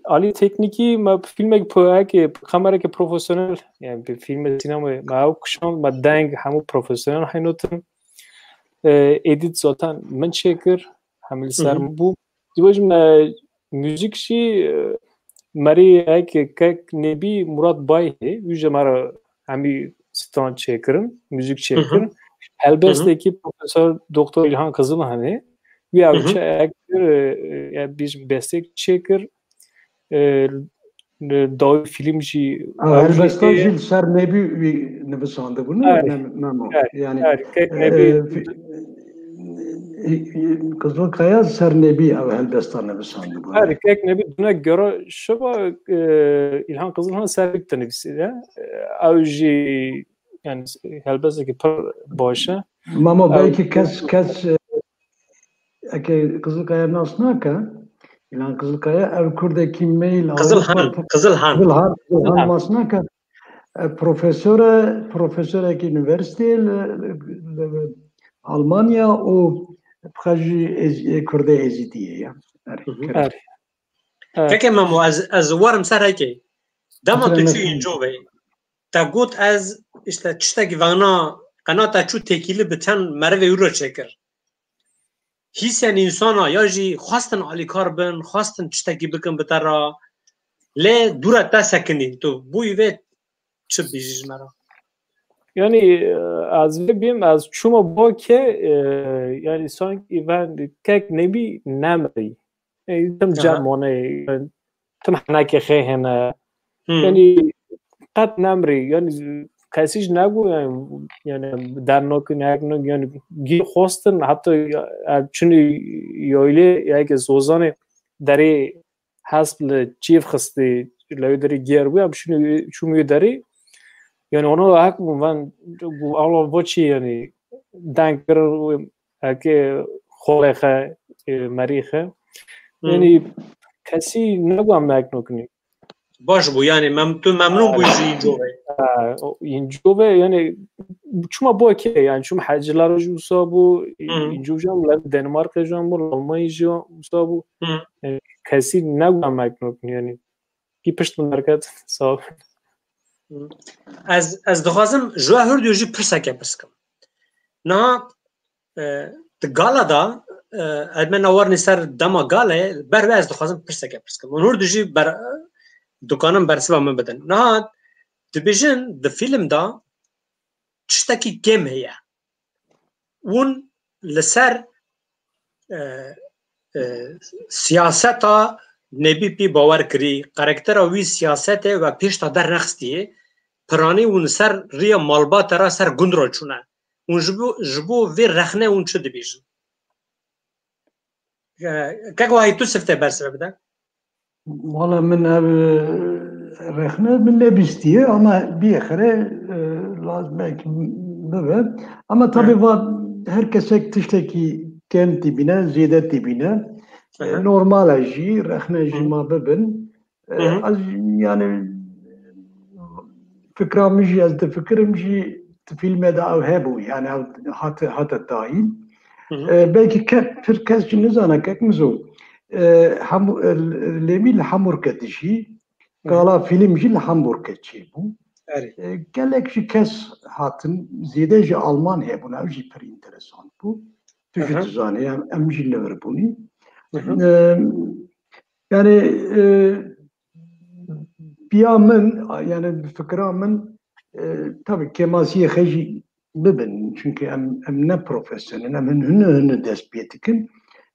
alî teknîkî me filmek po-, eke, kamereke profesyonel, yani bir filme sinemayê me ew kişand, me deng hemû profesyonel heynotin. E, edit zaten min çêkir, hemî li Hı ser hı. min bû. Dibe jî me muzîk jî, e, merî eke kek Nebî Murat Bay hê, wî ji me re hemî stran çêkirin, muzîk Hı hı. çêkirin. Hı hı. Helbestekî Profesor Doktor İlhan Kızıl hene. Wî ew Hı hı. çi ek kir, e, e, ya bir bestek çêkir. E, e, dawî film jî Ew ew jî helbesta tê. jî li ser Nebî wî nivisandibû, ne? Erê, Ne, Memo. erê, Yani, erê, kek e, Nebî fi-, e, e, Kızılkaya ser Nebî ew helbesta nivisandibû. Erê, kek Nebî dune göre şiva, e, İlhan Kızılhan ser wî dinivîsî de. E, ew jî, yani, helbestekî pir baş e. Memo, Ew belkî kes, kes, e, eke Kızılkaya nas nake, İlhan Kızılkaya, ew kurdekî me yî li Kızılhan, Avrupa, Kızılhan. Kızılhan, Kızılhan Kızılhan. nas nake. E, profesor e, profesorekî unîversîteyê li, li, li Almanya û bi xwe jî Ez-, e, Kurdê Êzidî ye ya. Erê, Hı hı. kerem. Erê. Evet. Keke Memo, ez, ez werim ser heke. Dema tu Hatırına çû efendim. Înco ve, te got ez, işte, tiştekî vana, qenata çû têkîlî bi çend merivê wî re çêkir. Hîsên însana ya jî xwestin alîkar bin, xwestin tiştekî bikin bi te re, lê dûre te sekinîn. Tu bûyî vê çi bêjî ji me re? Yani, e, ez vê bêm, ez çûma bo ke, e, yani, sanki ben kek Nebî nemirî. E, tim Aha. cem wane, yani, tim henekê xê hene. Hmm. Yani, qet nemirî, yani, kesî jî nebû, yani, yani, dernokin, heknokin, yani, gî xwestin, hatta ya, ya, çinî yoylê, ya ki zozanê derê hesp li çêv xistî, lewê derê gêr bû, em şûn, çûm wê derê. Yani, ona hek bûn, van, gu, Allah, bo çi, yani, deng kirin, heke xolê xe, e, merî xe. Hmm. Yani, kesî nebû em heknokinî. Baş bû, yani, mem-, tu memnûn bûyî ji Înco ve? Ha, o, Înco ve, yani, çûma bo ke, yani, çûm hecî laro jî wisa bû, Hı. Înco jî em li Danimarka jî em bû, li Almanya jî wisa bû. Hı. Yani, kesî nebû em heknokinî, yani. Kî pişt min derket, sağ ol. Hı. Ez, ez dixwazim ji we hurdû jî pirseke pirs kim. Niha, e, di gala de, e, ez me nawarinî ser dema galê, ber ve ez dixwazim pirseke pirs kim. Hûn hurdû jî ber, dikanin bersiva min bidin. Niha dibêjin di fîlm de tiştekî kêm heye. Hûn li ser, e, e, siyaseta Nebî pî bawer kirî, karaktera wî siyasetê we pêş de dernexistî, piranî hûn li ser riya malbate re ser gund re çûne. Hûn ji bo, ji bo vê rexne hûn çi dibêjin? E, kek Wahî, tu siftê bersiva bide. Wala min ev, e, rexne min nebîstiye ama biyexire, e, lazim belkî bibe. Ama tabii Hı. va her kesek tiştekî kêm tibîne, zêde tibîne. E, Hı hı. normal e jî, rexne jî Hı. ma bibin. E, Hı hı. ez, yani, fikra min jî, ez difikirim jî, di filmê de ew hebû, yani ew hate, hate dayîn. Hı hı. E, belkî ke-, pir kes jî nizane, kek Mizo, e, hemû, e, Lemî li Hamburgê dijî, Hı hı. gala film jî li Hamburgê çêbû. Erê. E, gelek jî kes hatin, zêde jî Alman hebûn, ew jî pir înteresan bû. Tu jî Hı hı. dizanî, em, em jî li vir bûnî. Hı hı. E, yani, e, piya min, yani bi fikra min, e, tabii kêmasiyê xwe jî bibin. Çünkü em, em ne profesyonel, em hin-, hini hini dest pê dikin.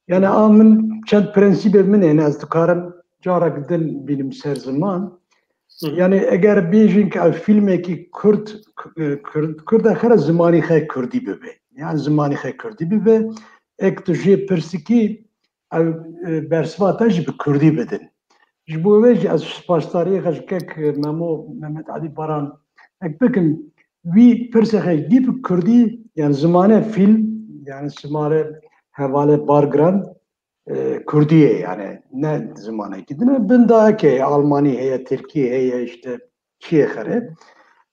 Yani a min çend prensîbê min hene, ez dikarim carek din bînim ser ziman. Hı hı. Yani eger bêjin ki ev filmekî Kurd, K-, Kurd, Kurd xera zimanî xwe Kurdî bibe. Yani zimanî xwe Kurdî bibe. Ek tu jê pirsikî ev, e, bersiva te jî bi Kurdî bidin. Ji bo vê jî ez spasdariyê xwe ji kek Memo, Mehmet Ali Baran ek bikim. Wî pirsê xwe dî bi Kurdî, yani zimanê fîlm, yani zimanê hevale bargiran, e, Kurdî ye, yani ne zimanekî din e. Bin da eke Almanî heye, Tirkî heye, işte çiyê xere.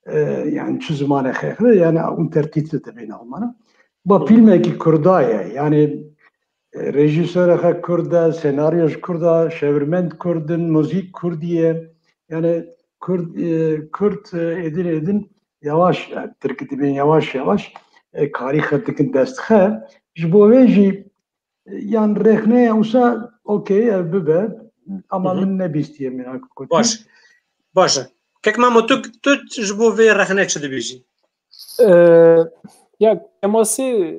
E, yani çi zimanê xere, yani Untertitel de bîn Almanî. Ba filmekî Kurda ye, yani e, rejîsorê xwe Kurd e, senaryo ji Kurd e, şevirmend Kurd in, muzîk Kurdî ye. Yani Kurd, e, Kurd, e, êdin êdin yavaş, e, Tirkî dibên yavaş yavaş, e, karî xwe dikin dest xwe. Ji bo vê jî, e, yan rexneya wisa okey, ev bibe. Ama Hı hı. min nebîstiye min a ku kotî. Baş. Baş e. Kek Memo, tu, tu ji bo vê rexne çi dibêjî? Ee, ya kemasî,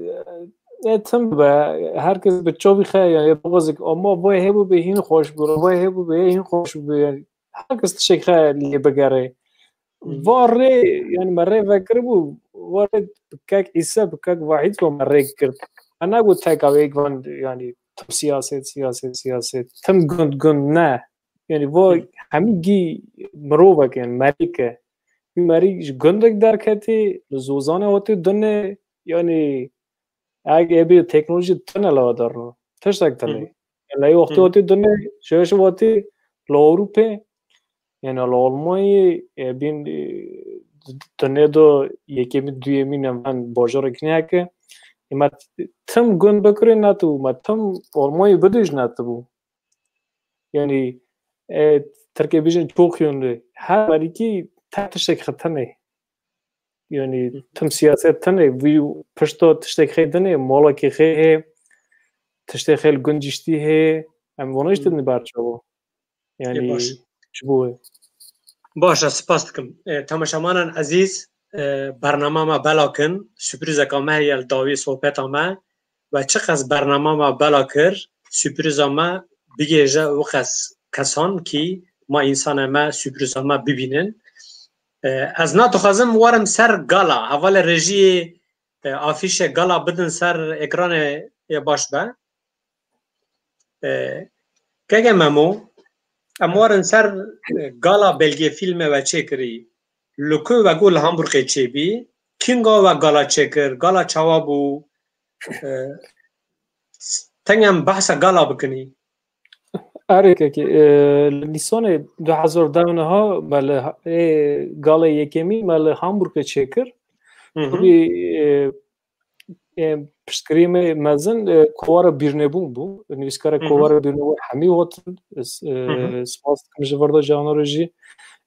e, tim be, herkes bi çavî xe, yani boğazık ama vay hebû be hîn xweş bû, vay hebû be hîn xweş bû, yani herkes tişek xe lê bigere. Hı hı. Va rê, yani me rê vekiribû, va rê bi kek Îsa, bi kek Vahîd va me rê kir. Ana got teka wê van, yani tim siyaset, siyaset, siyaset, tim gund, gund ne. Yani va Hı. hemî gî mirovek, yani merîke. Wî merî ji gundek derketî, li Zozanê hatî dinê, yani ev ê bê teknolojî tune li derno. Tiştek tune. Hı hı. Yani lê wextê Hı. hatî dinê, şeş hatî li Ewropê, yani li Almanyê, e, bîn, e, dinê do yekemî, duyemî ne van bajarek ne heke. E, me tim gund bikirî ne tu, me tim Almanyê bidûj ne tu bû. Yani, e, Tirkê bêjin çok yönlü. Her merîkî te tiştek xwe tune. Yani, tim siyaset tune. Vî pişto tiştek xwe tune. Malekî xwe hê. Tiştek xwe li gund cîştî hê. Em vana işte Hı. ne berçavo. Yani, Ê, baş. ji bo wê. Baş e, spas dikim. E, temaşevanan ezîz, e, bernama me bela kin. Sürprîzeka me heye li dawî sohbeta me. We çiqas bernama me bela kir, sürprîza me bigêje wiqas kesan kî ma însanê me sürprîza me bibînin. E, ez na dixwazim werim ser gala, hevalê rejiyê, e, afîşê gala bidin ser ekranê yê baş be. E, Keke Memo, em werin ser, e, gala belgê fîlmê we çêkirî. Li ku we got li Hamburgê çêbî? Kînga we gala çêkir? Gala çawa bû? E, tengem behsa gala bikinî. Erê kekê, e, li Nîsanê du hezar deh niha me li ha-, ê, galê yekemî me li Hamburgê çêkir. Hı hı. Tabii, e, e, piştgiriyê me mezin, e, kovara Bîrnebûn bû. Nivîskara Hı hı. kovara Bîrnebûn hemî hatin. Ez, e, Hı hı. spas dikim ji vir de cana re jî.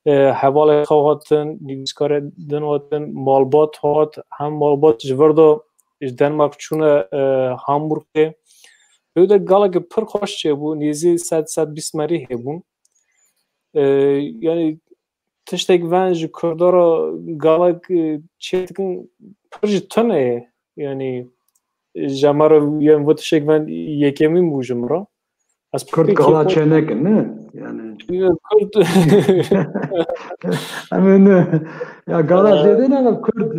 E, hevalê xwe hatin, nivîskarê din hatin, malbat hat, hem malbat ji vir de ji Denmark çûne, e, Hamburgê. Ew de galeke pir xweş çêbû, nêzî sed, sed bîst merî hebûn. E, yani tiştek ven ji Kurda re galek, e, çê dikin pir jî tune ye. Yani, e, ji me re, yani, bu tiştek ven yekemîn bû ji min re. Ez Kurd pek gala kêfxweş çênekin, ne? Yani. Kurd. Em ne? Ya gala Ee, zêde ne, Kurd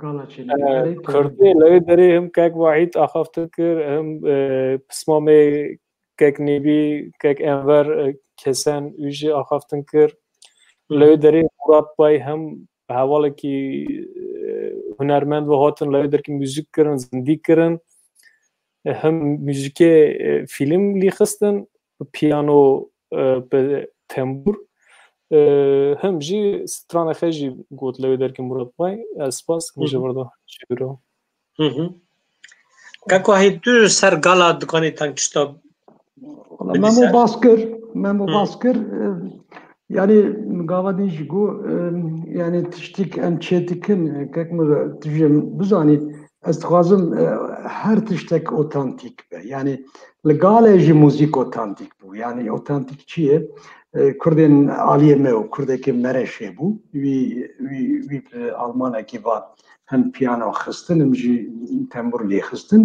gala çênekin. Ee, Gerek Kurdê lewê derê him kek Wahîd axaftin kir, him, e, pismamê kek Nêbî, kek Enver, e, Kesen, wî jî axaftin kir. Hı hı. Lewê derê Murat Bay him hevalekî, e, hunermend ve hatin lewê derkî muzîk kirin, zindî kirin. E, him muzîkê, e, fîlm lî xistin, bi piyano, e, bi tembûr. E, him jî stranê xwe jî got lewê derkî Murat Bay. Ez spas dikim ji vir de çêbiro. Hı hı. Keko Wahîd, tu ser gala dikanî teng tişta Wala Memo Baskir, Memo Baskir, e, yani gava din jî got, e, yani tiştik em çê dikin, e, kek Memo, tu jî bizanî, ez dixwazim, e, her tiştek otantîk be. Yani Li galê jî muzîk otantîk bû. Yanî otantîk çi ye? E, Kurdên aliyê me û Kurdekî Mereşê bû. Wî, wî, wî bi Almanekî va hin piyano xistin, him jî tembûr lê xistin.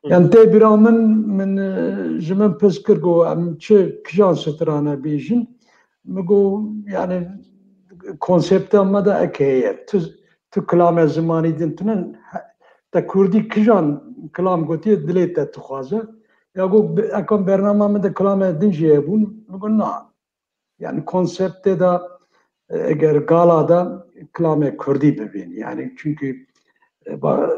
Yanî tê bîra min, min, e, ji min pirs kir, got, "Em çi kijan strana bêjin?" Min got, yanî konsepta me de eke heye. Tu, tu kilame zimanî din tune, te kurdî kijan kilam gotiye, dilê te dixwaze. Ya got, "Bi-, eka bernama min de kilame din jî hebûn." Min got, "Na." Yanî konseptê de, e, eger gala de kilame kurdî bibîn. Yanî çunkî, e, ba-,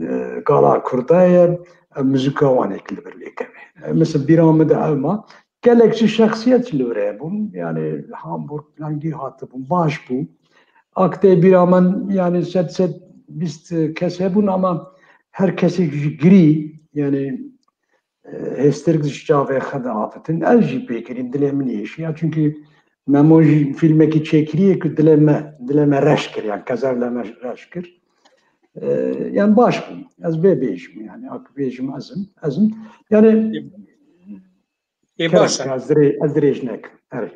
e, gala kurda ye, e, muzîka wan ê li vir lê keve. E, mesela bîra min de ew ma, gelek jî şexsiyet li vir hebûn. Yanî Hamburg, Langî hatibûn, baş bû. Aktê bîra min, yanî sed, sed bîst kes hebûn ama her kesek jî girî, yanî, e, hêstirk ji çavê xwe diafitin. Ez jî pê kirîm, dilê min êşiya. Çunkî Memo jî fîlmekî çêkiriye ku dilê me, dilê me reş kir, yanî kezev li me reş kir. E, yanî baş bû. Ez vê bêjim, yanî ak bêjim ez im, ez im. Yanî Ê, baş e. Ez dirê-, ez dirêj nekim. Erê.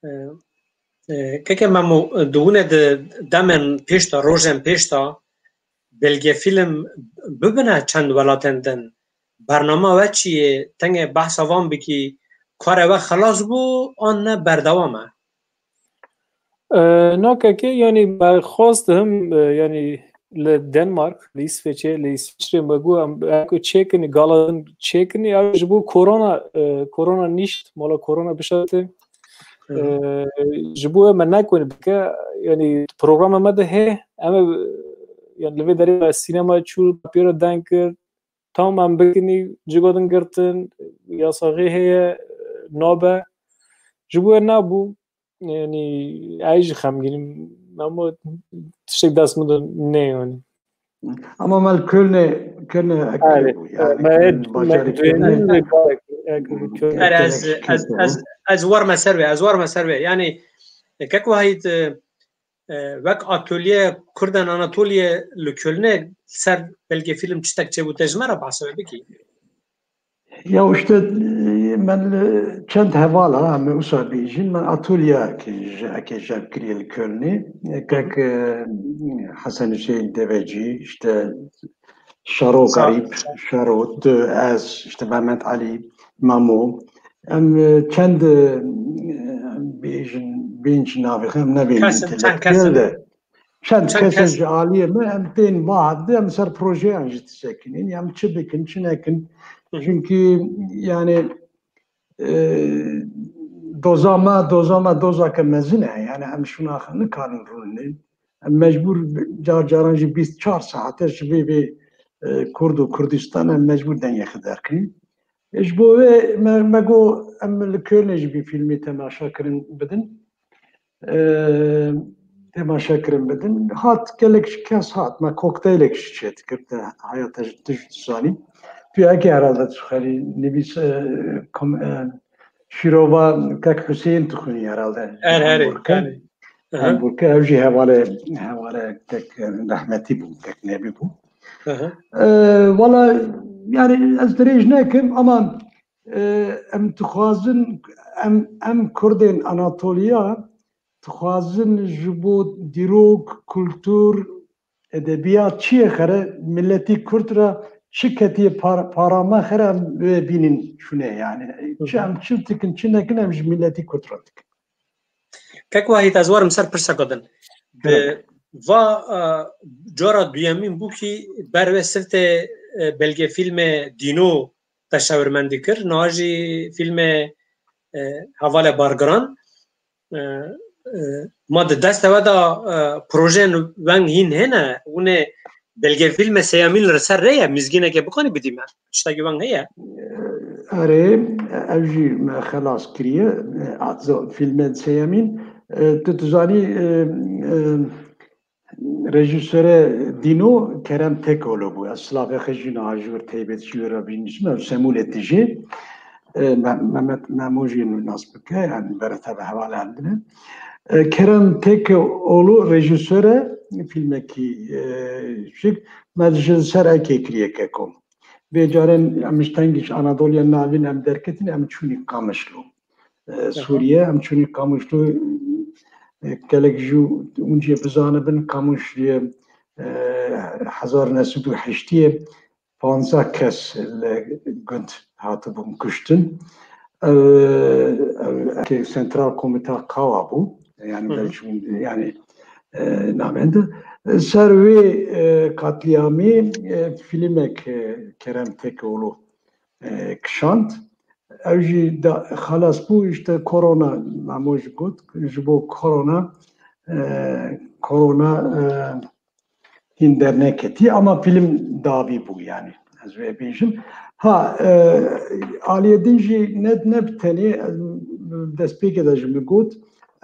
E, e, keke Memo, di wine di demên pêş de, rojên pêş de, belgefîlm bibine çend welatên din. Bernama we çi ye? Tengê behsa van bikî, karê we xelas bû, an ne berdewam e? E, na kekê, yanî me xwest him, e, yanî li Denmark, li Îsveçê, li Îsveçrê me got, em, em ku çêkinî, gala din çêkinî, ew ji bo korona, e, korona nîşt, mala korona bişatê. Hı hı. E, ji bo me nekonî bike, yanî programa me de hê, em ê, yanî li vê derê me sînema çû, pêro deng kir, tam em bikinî, cigo din girtin, yasaxê heye, nabe. Ji bo we nabû, yanî, ez jî xemgîn im, ama tiştek dest min de neyê, yanî. Ama me li Kölnê, Kölnê Erê, bû, yanî, me, Köln me bajarê duêmin Kölnê. Lê barek, ek, Köln. Erê, ez, ez, ez, ez warme ser wê, ez warme ser wê. Yanî, kek Wahîd, e, e, wek atolye Kurdan Anatoliye li Kölnê ser belgefîlm tiştek çêbû, te ji me re behsa wê bikî? Ya işte, e, me li çend hevala, em ê wisa bêjin, me atolyeyekê ji, ekê jev kiriye li Kölnê. Kek, e, Hesen Hüseyin Deveci, işte Şaro Sağ ol. Garip, Şaro, tu, ez, işte Mehmet Ali, Mamo. Em, e, çend, e, bêjin, bêjin navê xwe, em nebêjin Kesin, çend intelektuel kesin. de. Çend Çend kesên kes? ji aliyê me, em tên vahat de, em ser projeyan jî disekinin. Em çi bikin, çi nekin. Hı. Çünkü yani, e, doza me, doza me dozake mezin e. Yani em şuna nikarin rûnin. Em mecbur car caran jî bîst çar saete ji vê, vê, e, Kurd û Kurdistan em mecbur dengê xwe derkin. E, ji bo wê me, me got em li Kölnê jî bir filmê temaşa kirin bidin. E, temaşa kirin bidin. Hat gelek ji kes hat. Me kokteylek jî çêdikir te haya te jî tu jî dizanî. Tu yekê herhalde tu xelî nivîs, e, kom-, e, şîrova kek Hüseyin tu xwînî herhalde. Her, her, Hamburg'e. Yani. Aha. Hamburg'e ew jî hevale, hevale kek, e, rehmetî bû, kek Nebî bû. Aha. E, wala, yani ez dirêj nekim ama, e, em dixwazin, em, em Kurdên Anatoliya dixwazin ji bo dîrok, kultur, edebiyat çi ye xere, milletî Kurd re çi ketiye par-, para me xere, em wê bînin şûnê yani. Hı hı. Çi em çi dikin, çi nekin, em ji milletî Kurd re dikin. Kek Wahîd, ez werim ser pirseka din. Bi Evet. va, e, cara duyemîn bû ki ber wê sifte, e, belgefîlmê Dîno te şewirmendî kir. Niha jî fîlmê, e, Hevalê Bargiran. E, e, ma di destê we de, e, projeyên weng hîn hene, hûn ê belgefîlmê sêyemîn li ser rê ye, mizgîneke bikanî bidî me. Tiştekî weng heye? Erê, ev jî me xelas kiriye. E, zo-, fîlmên sêyemîn. E, tu dizanî, e, e, rejîsore Dîno Kerem Tekoğlu bû. Ez silavê xwe jî niha ji wir teybet ji wir re bînîsim. Ev Semûlê dijî. E, Me-, Mehmet Memo jî nas bike, yani berete ve hevalendine. E, Kerem Tekoğlu rejîsore fîlmekî, e, şik, me ji ser ekê kiriye keko. Vê carên em ji tengî ji Anadoliya Navîn em derketin, em çûnî Qamişlo. E, Sûriye, em çûnî Qamişlo, e, gelek jî hûn jê bizanibin, Qamişliyê, e, hezar neh sed û heştiyê panzdeh kes li gund hatibûn kuştin. Ev, ev, ev Sentral Komîta Kawa bû. Yani Hı hı. belki, yani, e, navên de. Ser wê, e, katliamê, e, filmek, e, Kerem Tekoğlu, e, kişand. Ew jî da, xelas bû, işte korona, Memo jî got, ji bo korona, e, korona, e, hîn derneketî, ama film davî bû yani. Ez wê bêjim. Ha, e, aliyê din jî ne, ne bi tenê, ez destpêkê de jî min got,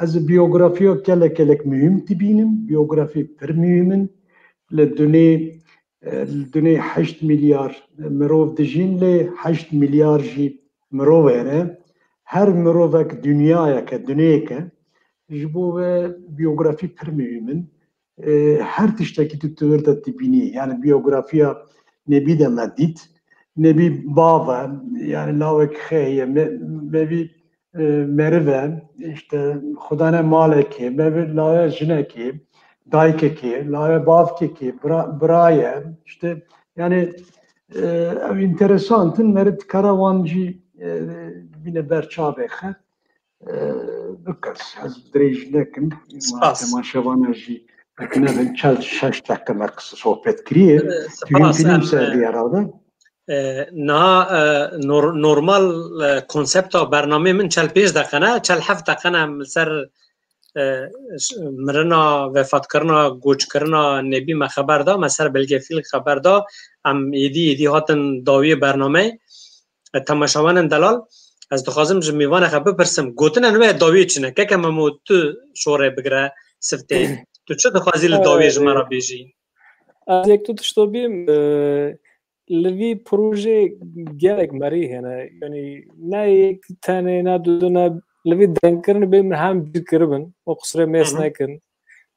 ez biyografiya gelek gelek muhîm dibînim. Biyografî pir muhîm in. Li dunê, e, li dunê heşt milyar mirov dijîn, lê heşt milyar jî mirov hene. Her mirovek dinyayeke, dunêyeke. Ji bo ve biyografî pir muhîm in. E, her tiştekî tu, tu vir de dibînî. Yani biyografiya Nebî de me dît. Nebî bav e, yani lawek xwe heye, me, mevî, e, meriv e, işte xwedane malekê, mevî lawe jinekê, daykekê, lawe bavkekê, bira, bira ye. İşte yani, e, ev interesant in, meriv dikare wan jî, e, bîne ber çavê xwe. E, bi kes ez dirêj nekim. Spas. Temaşevana jî nebin, çel şeş deqe me qise sohbet kiriye. E, Tüyün spas, film em, serdi herhalde. E, niha, e, nor-, normal, e, konsepta bernamê min çel pênc deqe ne, çel heft deqe ne, em li ser, e, ş-, mirina, vefatkirina, goçkirina Nebî me xeber da, me ser belgefîlm xeber da, em êdî, êdî hatin dawiyê bernameyê. E, temaşevanên delal, ez dixwazim ji mêvanexe bipirsim, gotine nû ya dawiyê çi ne? Keke Memo, tu şorê bigire siftê. Tu çi dixwazî li dawiyê ji me re bêjî? Ez yek tu tişto bîm, e, li vî projê gelek merî hene. Yanî ne yek tenê, ne du, du, ne, li vî dengkirin bê min hem bîr kiribin. O qisrê mês Hı hı. nekin.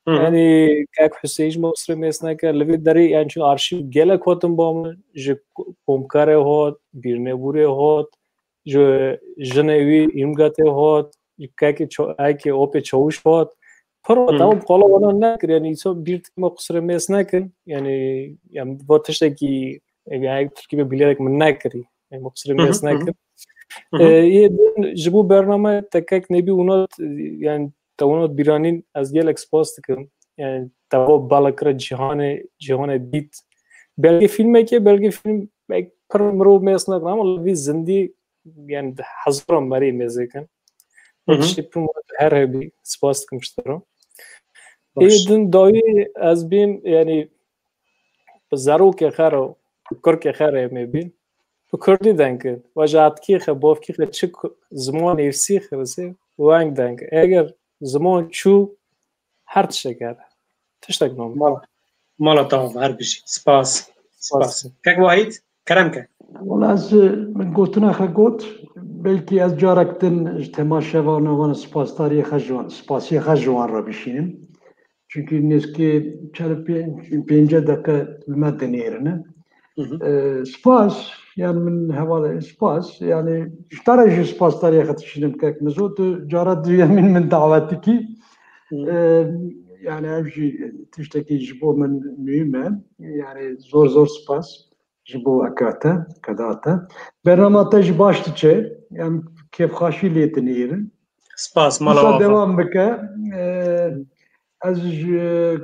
Hı hı. Yanî kek Huseyî ji me qisrê mês neke. Li vî derê, yanî çi arşîv gelek hatin ba min, ji ko-, komkarê hat, bîrnebûrê hat, ji jinê wî Îmgatê hat, ji kekê Ça-, kekê Opê Çawûş hat. Pir hat, Hı hı. ew qala wana nekir, yanî îsa bîr tê me qisrê mês nekin. Yanî, yanî va tiştekî, yanî Tirkî be bilerek min nekirî. Yanî me qisrê Hı hı, mês hı hı. nekin. Hı hı. E, yê din ji bo bername te kek Nebî û nat, yanî te û nat bîranîn, ez gelek spas dikim. Yanî te va bala kira cîhanê, cîhanê dît. Belgefîlmekê, belgefîlm pir mirov mês nakin, ama li vî zindî, yanî di hezaran merî mêzêkin. Hı hı. Tiştê pir muhîm, her hebî, spas dikim ji te re. Baş. Ê din dawî ez bîm, yanî bi zarokê xwe re, bi kurkê xwe re em ê bîn. Bi kurdî deng kin. Ve ji atkî xwe, bavkî xwe çi ku-, ziman nêvsî xwe, weng deng kin. Eger ziman çû, her tiştek hebe. Tiştek normal. Mala, mala tamam, her bijî. Spas. Spas. Spas. Kek Wahîd, kerem ke. Wala ez, e, min gotina xwe got, belkî ez carek din ji temaşevana wan spasdariyê xwe ji wan, spasiyê xwe ji wan re bişînim. Çünkü nêzkê çar pê-, pêncî deqe li me dinêrine. Hı hı. E, spas, yani min hevala spas, yani ji te re jî spasdariyê xwe dişînim kek Mizo, tu cara duyemîn min davet dikî. Hı. E, yani ev jî tiştekî ji bo min muhîm e. Yani zor zor spas ji bo eka te, keda te. Bernama te jî baş diçe, em kêfxweşî lê dinêrin. Spas, mala Wisa devam bike. Ee, ez ji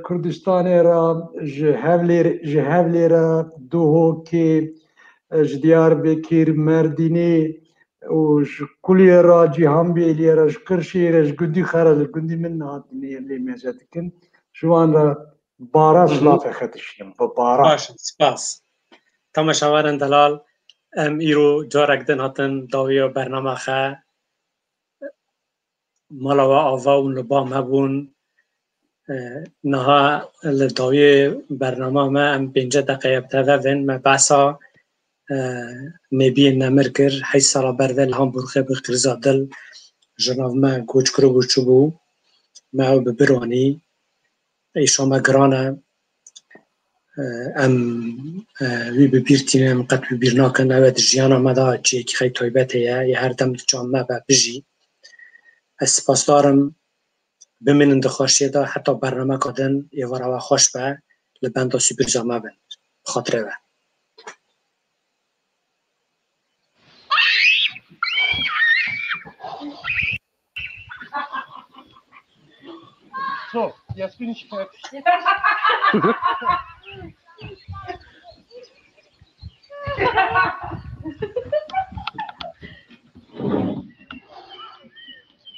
Kurdistanê re, ji Hevlêr-, ji Hevlêre, Duhokê, e, ji Diyarbekir, Merdînê û ji Kuliyê re, Cîhanbêliyê re, ji Qirşêrê, ji gundî xwe re, li gundî min hat dinê lê mêze dikin. Ji wan re bara Hı hı. silavê xwe dişînim, bi bara. Baş, spas. Temaşevanên delal, em îro carek din hatin dawiya bernama xwe. Mala we ava û li ba me bûn. E, niha li dawiyê bernama me em pêncî deqeyê bi te ve bên, me behsa, e, Nebiyê Nemir kir. Heşt sala berve li Hamburgê bi krîza dil ji nav me goç kiribû çûbû. Me ew bi bir anî. Îşa me giran e. Em, e, wî bi bîr tînin, em qet bi bîr nakin. Ew ê di jiyana me de cihekî xeyl taybet heye, yê her dem di çand me be, bijî. Ez spasdar im, bimînin di xweşiyê de, heta bernameka din êvara we xweş be, li benda sürprîza me bin. Bi xatirê we. So, jetzt bin ich fertig.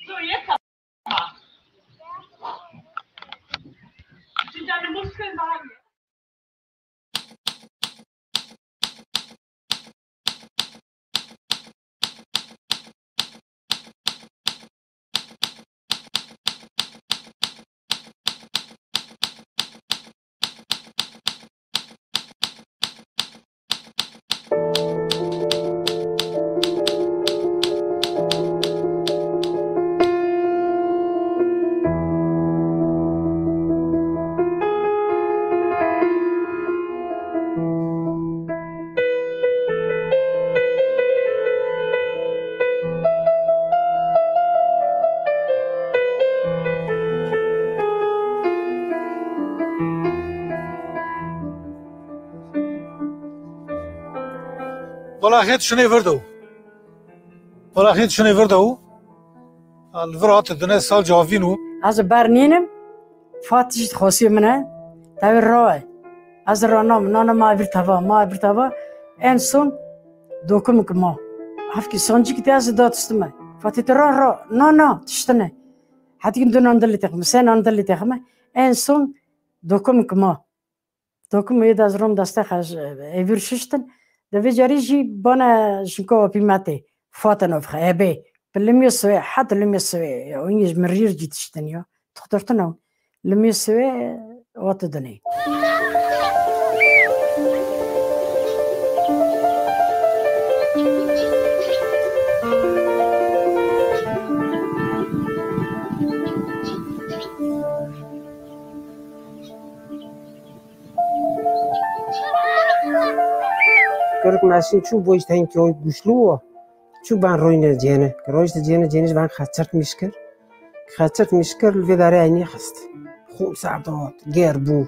So, jetzt aber. Sind deine Muskeln warm? Wala xêt şunê vir de û. Wala xêt şunê vir de û. Li vir hate dine sal cavîn û. Ez ber nînim. Fatî jî xwesiyê min e. Tevê raye. Ez ranam, nana ma vir teva, ma vir teva. En son dokum ki ma. Hafki sancik te ez da tiştime. Fatî te ra ra. Na, na, tiştine. Hatikin du nan dilî texme, se nan dilî texme. En son dokum ki ma. Dokum ê de ez rom deste xwe ji êvir şiştin. De vê carî jî bana jinka opî me tê. Fatin of ebe. Bi limyê siwê, het limyê siwê. O yî ji min rîr cî tiştin ya. Tuxturtin ew. Limyê siwê, wat dinê. Kırık meşin çu boş tenki o güçlü o. Çu ben royne cene. Royne cene cene ben xeçert mişkir. Xeçert mişkir ve dare aynı xist. Xum serdot, ger bu.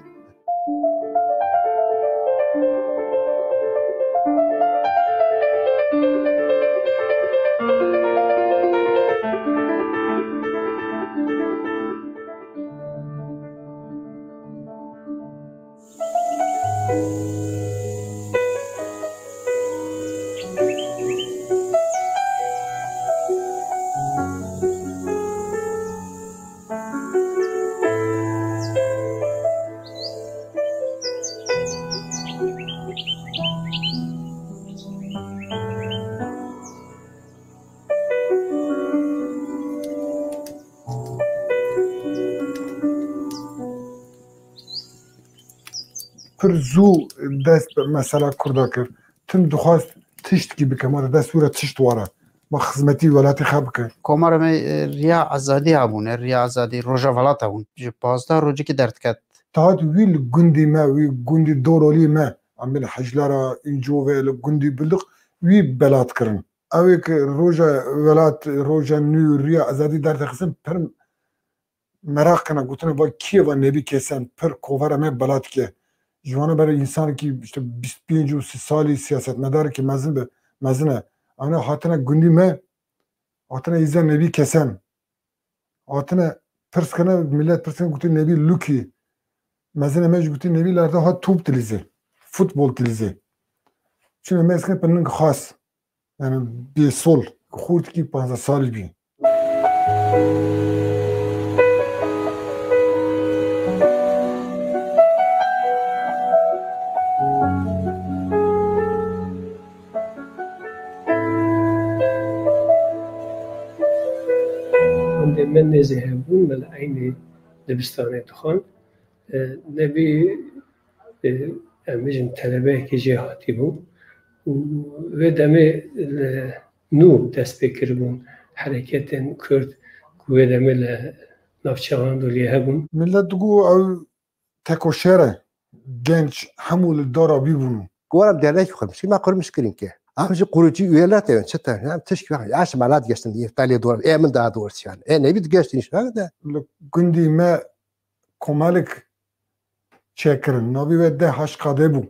Pir zû dest bi mesela Kurda kir. Tim dixwest tiştkî bike, ma de dest wî re tişt were. Ma xizmetî welatê xwe bike. Komara me, e, riya azadî hebûne, riya azadî roja welat hebûn. Ji pazdeh rojekî derdiket. Tahat wî li gundî me, wî gundî Dorolî me, em bên Hejlara, Încovê, li gundî Bildiq, wî belat kirin. Ew ê ki roja welat, roja nû, riya azadî derdixistin, pir meraq kena, gotine, va kî ye va Nebî Kesen, pir kovara me belat ke. Ji wana berê însanekî işte bîst pênc û sî salî siyasetmedarekî mezin bi, mezin e. Ana hatine gundî me, hatine îza Nebî Kesen. Hatine pirs kene, millet pirs kene, gotine Nebî lukî. Mezine me jî gotine Nebî lerde hat top dilîze. Futbol dilîze. Çune me eskine pe ning xas. Yani bêsol, xortikî panzdeh salî bî. Hindê me nêzî hebûn, me li eynî dibistanê dixwend. E, Nebî, e, em bêjin telebeyekî jêhatî bû û vê demê li nû dest pê kiribûn hereketên Kurd ku vê demê li navçeya Anadoliyê hebûn. Millet digot ew tekoşer e. genç hemû li dara bîbûn. Goram dernek kurmuş, ma kurmuş kirin ki. Am ji kurucu üyeler de çete, hem tişk ya, yaş malat geçtin diye, taliye doğru, e, min daha doğrusu yani. E, ne bir geçtin işte de. Li gundî me komelik çêkirin, navî we deh heşt qadê bû.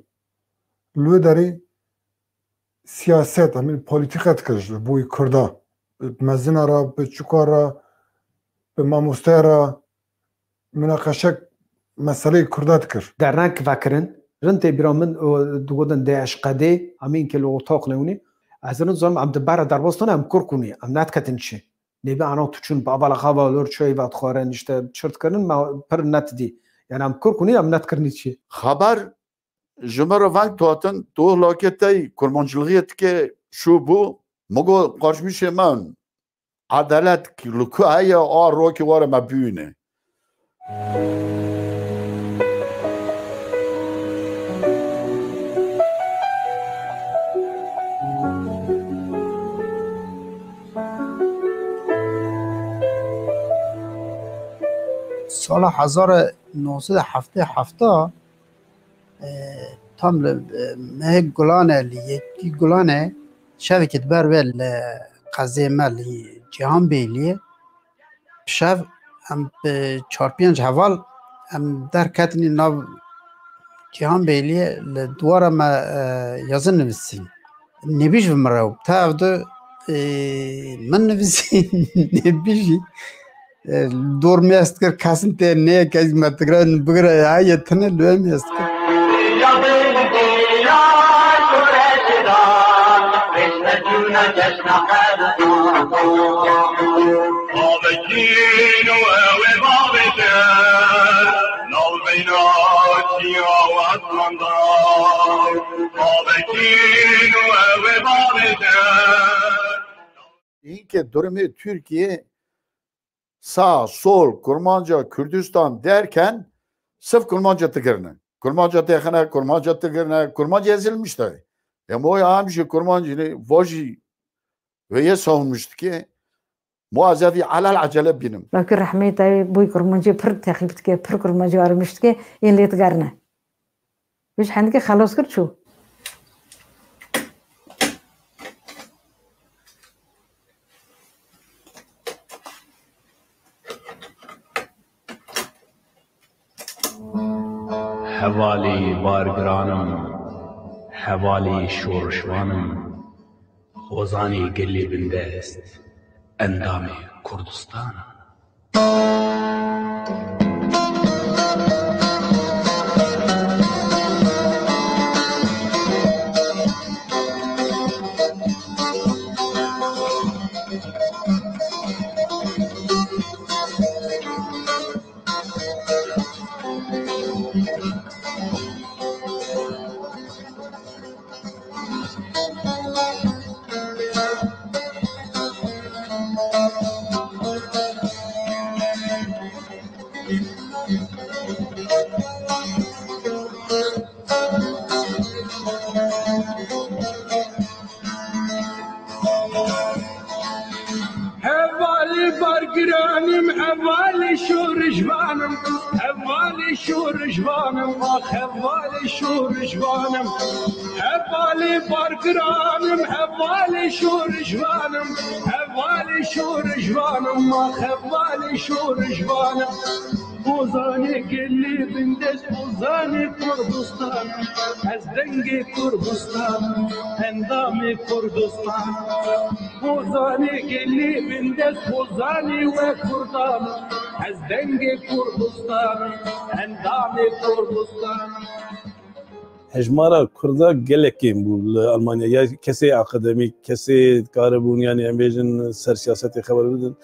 Li wê derê siyaset, em ê polîtîka dikir ji bo Kurda. Bi mezina re, bi çûka re, bi mamosteya re, minaqeşek meseleyê Kurda dikir. Dernek vekirin, rind tê bîra min, û digotin deh heşt qedê, em ên ke li otaq newî. Ez rind zanim, em di bera derbastan em kurk hûnî, em nediketin çi. Nêbe ana tu çûn bi avala xava lor çayê vedixwarin, işte çi dikirin, me pir nedidî. Yani em kurk hûnî, em nedikirinî çi. Xeber ji me re veng dihatin, tu lakê te yî kurmancilixiyê dike şû bû. Min got, qarşmîşê min, edalet li ku heye, a rokê were me bibîne. Sala hezar û neh sed û heftê heft, e, tam li, e, mehê Gulane, li yekî Gulane, şevekê di ber ve li qezê me li Cîhanbêliyê. Şev em bi çar pênc heval em derketinî nav Cîhanbêliyê, li dwara me, e, yazin nivîsîn. Nêbî ji min re û te ev du, e, min nivîsîn, nêbî jî, e, dor mêst kir, kesin tê nê, kes me tigre bigire, heye tine li wê mêst kir. Bavekî nû ew ê bavê te, navbeyna çiya û esman da. Bavekî nû ew ê bavê te. Hinke durumê Tirkiye sağ, sol, Kurmanca, Kürdistan derken sırf Kurmanca tigirine. Kurmanca texine, Kurmanca tigirine, Kurmanca ezilmiş tabii. Em o ya hem ji Kurmancini vajî ve ye savunmuş dike. Muazevi alal acele binim. Belkî rehmê te bûy kurmancî pir texîb dike, pir kurmancî armiş dike, yên lê digerine. Wî ji hendikê xelas kir çû. Hevalê bargiran im, hevalê şorişvan im, hozanê gelê bindest, endamê Kurdistan im. Hevalê bargiran im, hevalê şorişvan im, hevalê şorişvan im, ax hevalê şorişvan im. Hevalê bargiran im, hevalê şorişvan im, hevalê şorişvan im, ax hevalê şorişvan im. Ozanê gelê bindest, ozanê Kurdistan, ez dengê Kurdistan, endamê Kurdistan. Ozanê gelê bindest, ozanê we Kurdan, ez dengê Kurdistan, endamê Kurdistan. Hejmara Kurda gelek kêm bû li Almanya. Ya kesê akademîk, kesê dikaribûn, yanî em bêjin ser siyasetê xeber bidin.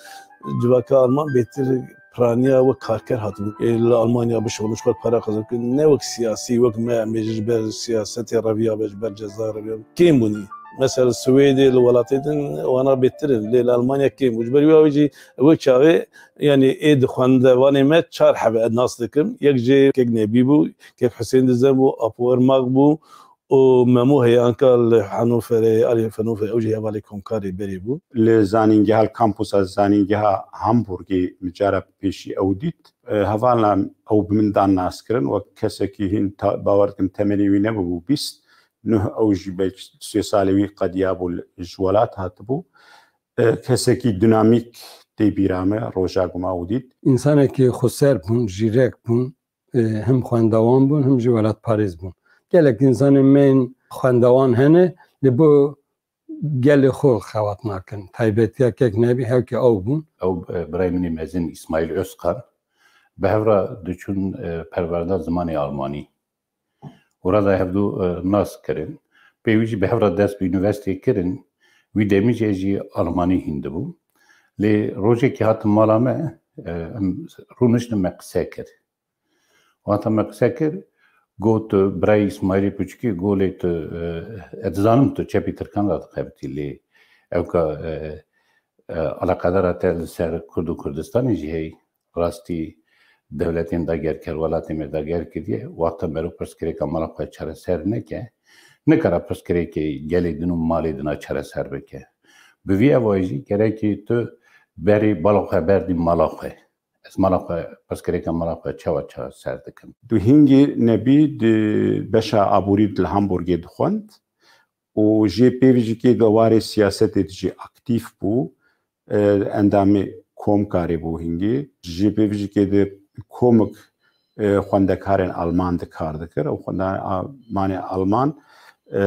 Civaka Alman bêtir piraniya wek karker hatibû. Ê, li Almanya bişixulin, ji xwe para qazanibûn. Ne wek siyasî, wek me, em bêjin ji ber siyasetê reviya be, ji ber ceza reviya be. Kêm bûnî. Mesela Swêdê, li welatê din wana bêtir in. Lê li Almanya kêm bû. Ji ber wî awê jî wek çaxê, yanî ê di xwendevanê me çar hebe ez nas dikim. Yek jê kek Nebî bû, kek Husên Dizen bû, Apo Irmak bû, û Memo heye anka li Hanoverê, alî Hanoverê, ew jî hevalê komkarê berê bû. Li zanîngeha, li kampusa zanîngeha Hamburgê min cara pêşî ew dît. E, hevalna ew bi min dan naskirin, wek kesekî hîn ta-, bawer dikim temenê wî nebûbû bîst, nuh ew jî belkî sê salê wî qediyabû, li, ji welat hatibû. E, kesekî dinamîk tê bîra me, roja ku me ew dît. Însanekî xweser bûn, jîrek bûn, e, him xwendewan bûn, him jî welatparêz bûn. Gelek însanên me yên xwendewan hene, lê bo gelê xwe xewat nakin. Taybetiya kek nebî, hewkê ew bûn. Ew, e, birayê min ê mezin Îsmaîl Özkan, bi hev re diçûn, e, perwerda zimanê almanî. Ora da hevdu, e, nas kirin. Pê wî jî bi hev re dest bi unîversîteyê kirin. Wî demî jî ez jî almanî hîn dibûm. Lê rojekî hatim mala me, e, em rûniştin me qise kir. Wata me qise kir, got, birayê Îsmaîlê Piçûkê, golê tu, e, ez dizanim tu çepî Tirkan re dixebitî, lê ewka, e, e, eleqedara te li ser Kurd û Kurdistanê jî heyî. Rastî dewletên dagerker, welatê me dager kiriye, wexta meriv pirsgirêka mala xwe çareser neke, nikare pirsgirêkê gelê din û malê dina çareser bike. Bi vî awayî jî gerekî tu berî bala xwe berdî mala xwe. Ez mala xwe, pirsgirêka mala xwe çawa çareser dikim? Tu hingî nebî di beşa aborî li Hamburgê dixwend û jê pêvijikê di warê siyasetê de jî aktîf bû. E, endamê komkarê bû hingî. Jê pêvijikê di komik, e, xwendekarên Alman di kar dikir. Ew xwendekarê Alman, e,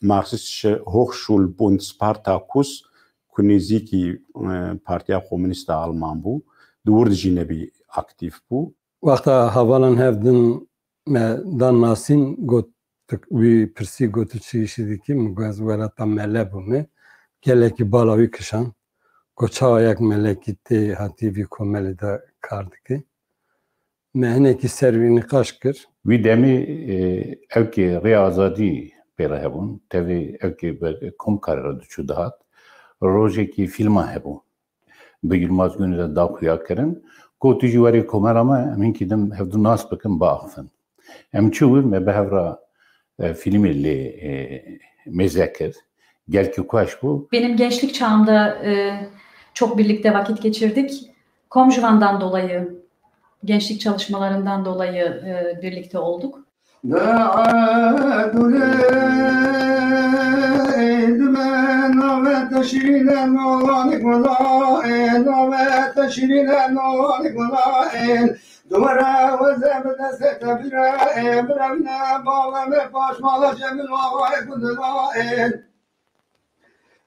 Marxistische Hochschulbund Spartakus ku nêzîkî, e, Partiya Komûnîst a Alman bû. Di wir de jî nebî aktîf bû. Wexta hevalan hev din me dan nasîn, got, wî pirsî, got, tu çi îşî dikî? Min got, ez welata mele bûme. Gelekî bala wî kişand. Got, çawa yek melekî tê hatî vî komelê de kar dike? Me hinekî ser wî nîqaş kir. Wî demî, e, ewkê Rêya Azadî pê re hebûn. Tevî ewkê bi komkarê re diçû dihat. Rojekî fîlma hebû. Bi Yilmaz Güney de da xuya kirin. Got, tu jî werî komela me, em hinkî din hevdu nas bikin, biaxifin. Em çûbûn, me bi hev re, e, fîlmê lê, e, mêze kir. Gelkî xweş bû. Benim gençlik çağımda, e, çok birlikte vakit geçirdik. Komjuvan'dan dolayı, gençlik çalışmalarından dolayı, e, birlikte olduk.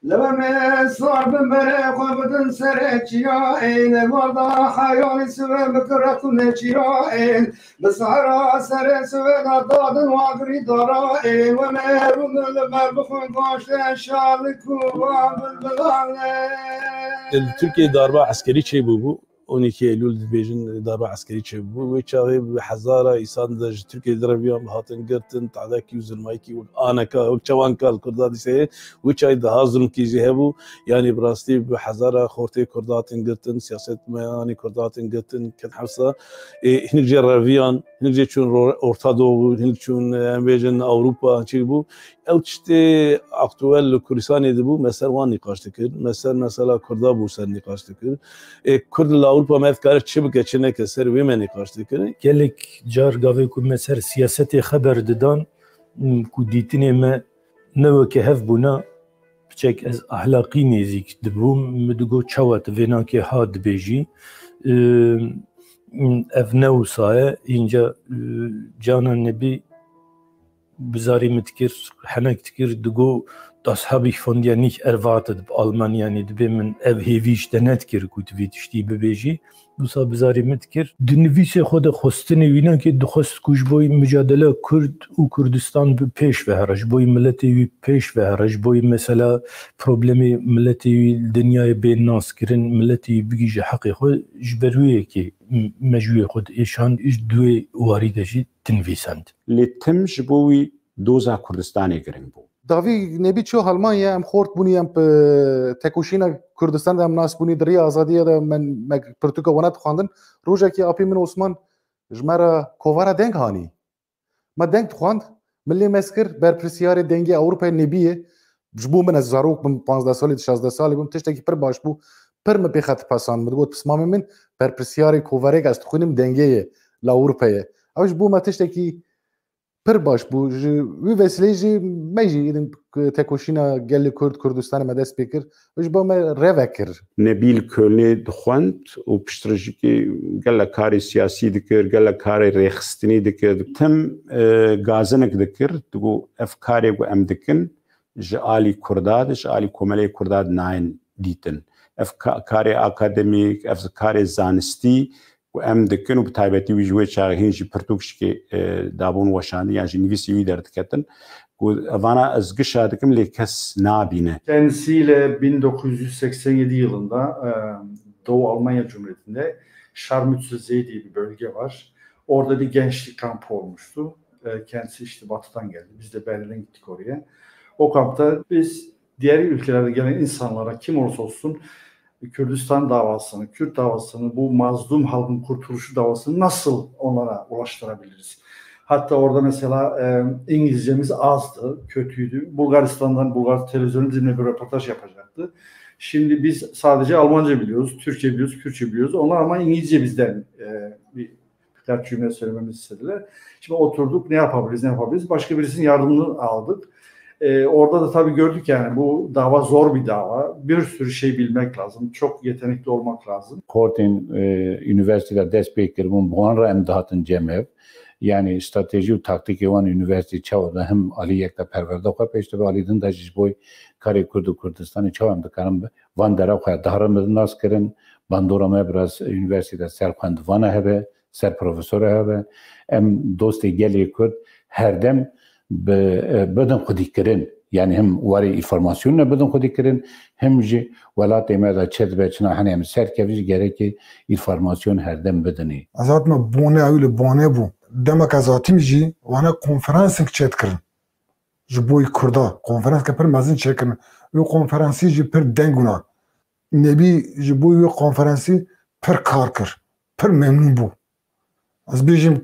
Lewemê sar bin berê xwe bidin serê çiyayê, lê warda heyalî sive bikire xunê çiyayê, bi sehra serê sive de dadin wagirî darayê, wemê rûnin li ber bixwin goştê şalik û wan bilbilanê. Li Tirkiyeyê darba eskerî çêbûbû. On iki Eylül dibêjin darbe eskerî çêbû. Wê çaxê bi hezara îsan de ji Tirkiyeyê direviyan, hatin girtin, tadekî û zilmayekî wek aneka, wek çawanka li Kurda dîse ye. Wê çaxê daha zilmkî jî hebû. Yanî bi rastî bi hezara xortê Kurda hatin girtin, siyasetmeyanê Kurda hatin girtin, ket hepsa. Ê, hinek jê reviyan, hinek jê çûn ro-, Orta Doğu, hinek çûn, em bêjin Ewropa, çi bû. Ew tiştê aktuel li Kurdistanê dibû, me ser wan nîqaş dikir. Me ser mesela Kurda bû ser nîqaş dikir. Ê, Kurd li Ewropa me dikare çi bike, çi neke, ser wê me nîqaş dikir. Gelek car gavê ku me ser siyasetê xeber didan, m, ku dîtinê me ne weke hev bûna, piçek ez ahlaqî nêzîk dibûm, min digot, çawa tu vê nakê ha dibêjî? Ê, m, ev ne wisa ye, înca, ê, cana nebî bizarî min dikir, henek dikir, digo, das habe ich von dir nicht erwartet, bi Almanyanî dibê min ev hêvî ji te nedikir ku tu vî tiştî bibêjî. Wisa bizarî min dikir. Di nivîsê xwe de xwestinê wî nake, dixwest ku ji bo mücadele Kurd û Kurdistan bi pêş ve here, ji bo miletê wî pêş ve here, ji bo mesela problemê miletê wî dinyayê bê nas kirin, miletê wî bigihîje heqê xwe, ji ber wê yekê me ji wê xwe diêşand, ji di wê warî de jî dinivîsand. Lê tim ji bo wî doza Kurdistanê giring bû. Davî nebî çû Almanya, em xort bûnî, em, e, tekoşîna Kurdistan de em nas bûnî, di Rêya Azadiya de me, me pirtûka wana dixwandin. Rojekê apê min Osman ji me re kovara deng hanî. Me deng dixwand, Min lê mez kir, berpirsiyarê dengê Ewropayê Nebî ye. Ji bo min, ez zarok bim, panzdeh salî, şazdeh salî bim, tiştekî pir baş bû, pir min pê xet pesand. Min digot, pismamê min berpirsiyarê kovarêk ez dixwînim dengê ye li Ewropayê. Ew ji bo me tiştekî pir baş bû. Ji wî vesileyê jî me jî îdin tekoşîna gelê Kurd Kurdistanê me dest pê kir. Ji bo me revek kir. Nebî li Kölnê dixwend û piştre jî gelek karê siyasî dikir, gelek karê rêxistinî dikir. Tim, e, gazinek dikir, digot, ev karê ku em dikin, ji alî Kurda de, ji alî komelê Kurda de nayên dîtin. Ev ka-, karê akademîk, ev karê zanistî ku em dikin û bi taybetî wî ji wê çaxê hîn jî pirtûkşikê, e, dabûn weşandin yan jî nivîsê wî derdiketin, ku evana ez gişa dikim lê kes nabîne. Kendisiyle bin dokuz yüz seksen yedi yılında, e, Doğu Almanya Cumhuriyeti'nde Scharmützelsee diye bir bölge var. Orada bir gençlik kampı olmuştu. E, kendisi işte batıdan geldi. Biz de Berlin'den gittik oraya. O kampta biz diğer ülkelerden gelen insanlara, kim olursa olsun, Kürdistan davasını, Kürt davasını, bu mazlum halkın kurtuluşu davasını nasıl onlara ulaştırabiliriz? Hatta orada mesela, e, İngilizcemiz azdı, kötüydü. Bulgaristan'dan, Bulgar televizyonu bizimle bir röportaj yapacaktı. Şimdi biz sadece Almanca biliyoruz, Türkçe biliyoruz, Kürtçe biliyoruz. Onlar ama İngilizce bizden, e, bir, birkaç cümle söylememizi istediler. Şimdi oturduk, ne yapabiliriz, ne yapabiliriz? Başka birisinin yardımını aldık. E, orada da tabii gördük yani bu dava zor bir dava. Bir sürü şey bilmek lazım. Çok yetenekli olmak lazım. Kortên, e, unîversîte dest pê kiribûn, bi wan re em dihatin cem hev. Yanî stratejî û taktîkê wan unîversîte çawa da hem alî yek de perwerde xwe pêş dibe, alî din de jî ji bo karê Kurd û Kurdistanê çawa em dikarin bi-, van dera xwe diharin bi nas kirin. Bandora me biraz unîversîte ser xwendivana hebe, ser profesora hebe. Em dostê gelê Kurd herdem bi, e, bidin xwedîkirin. Yanî hem warê înformasyonine bidin xwedîkirin, hem jî welatê me de çi dibe, çi ne, hani em serkevî jî gerekê înformasyon herdem bidinê. Ez hatime bone, ew li bone bû. Demek ez hatîm jî wana konferansek çêdikirin. Ji bo Kurda konferanske pir mezin çêkirin. Wê konferansî jî pir deng bûna. Nebî ji bo wê konferansî pir kar kir. Pir memnûn bû. Ez bêjim,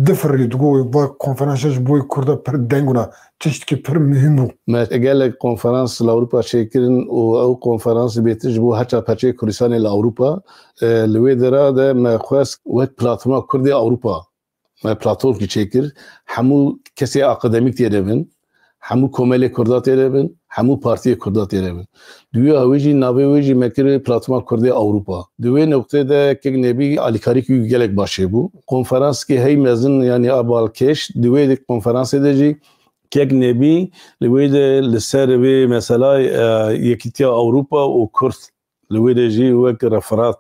difirî, digo, va konferansa ji bo Kurda pir deng bûna, tiştekî pir muhîm bû. Me gelek konferans li Ewropa çêkirin û ew konferans bêtir ji bo heça perçeyê Kurdistanê li Ewropa. E, li wê dera de me xwest wek platforma Kurdê Ewropa, me platformkî çêkir. Hemû kesê akademîk tê de bin. Hemû komelê Kurda tê de bin, hemû partiyê Kurda tê de bin. Di wî awê jî navê wê jî me kir Platforma Kurdê Ewropa. Di wê noqtê de kek Nebî alîkarîkî wî gelek baş çêbû. Konferanskê hey mezin, yanî a balkêş, di wê konferansê de jî kek Nebî li wê de li ser vê mesela, e, yekîtiya Ewropa û Kurd li wê de jî wek referat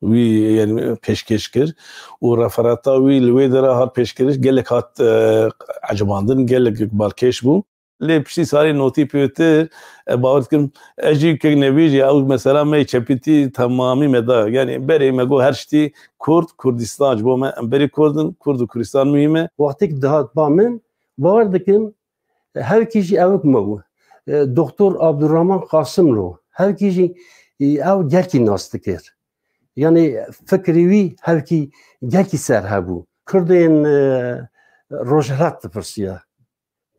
wî, yani, pêşkêş kir û referata wî li wê dera hat pêşkirîş gelek hat, e, ecibandin, gelek balkêş bû. Lê piştî salê notî pêtir, e, bawer dikim, ez jî kek Nebî jî ew mesela me çepîtî temamî me da. Yani berê me got her ştî Kurd, Kurdistan ji bo me, em berê Kurd in, Kurd û Kurdistan muhîm e. Wextêk dihat ba min, bawer dikim, hevkî jî ewk me bû. E, Doktor Abdurrahman Qasimlo, hevkî jî, e, ew gelkî nas dikir. Yani fikrê wî hevkî gelkî ser hebû. Kurdên, e, Rojhilat dipirsiya.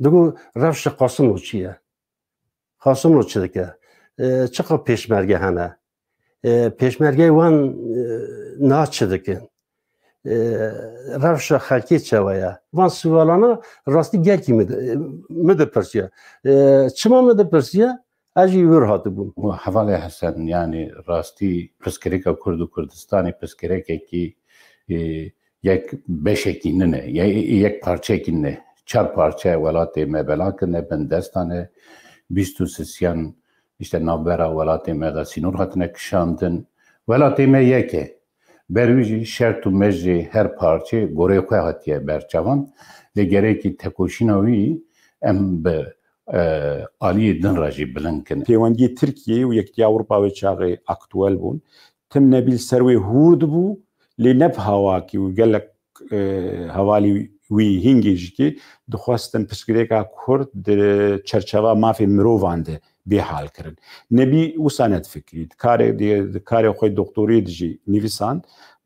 Digo rewşa Qasimlo çi ye? Qasimlo çi dike? E, çiqa pêşmerge hene? E, pêşmergeyê wan, e, niha çi dikin? E, rewşa xelkê çawa ye? Van siwalana rastî gelkî min di-, min dipirsiya. E, çima min dipirsiya? Ez jî wir hatibûm. Hevalê Hesen, yanî rastî pirsgirêka Kurd û Kurdistanê pirsgirêkekî, e, yek beşekî nine, ye-, yek parçeyekî nine. Çar parçe welatê me bela kirine, bin destan e, bîst û sisiyan işte navbera welatê me de sînor hatine kişandin. Welatê me yek e. Ber wî jî şert û mejrê her parçê gorê xwe hatiye berçavan. Lê gerekî tekoşîna wî em bi, e, aliyê din re jî bilind kin. Pêwendiyê Tirkiyeyê û Yekîtiya Ewropa wê çaxê aktuel bûn. Tim Nebî li ser wê hûr dibû, lê ne bi hawakî û gelek, e, hevalî wî hingê jî kê dixwestin pirsgirêka Kurd di çerçeva mafê mirovan de bê halkirin. Nebî wisa nedifikirî. Di karê, di, di karê xwe doktoriyê de jî nivîsand,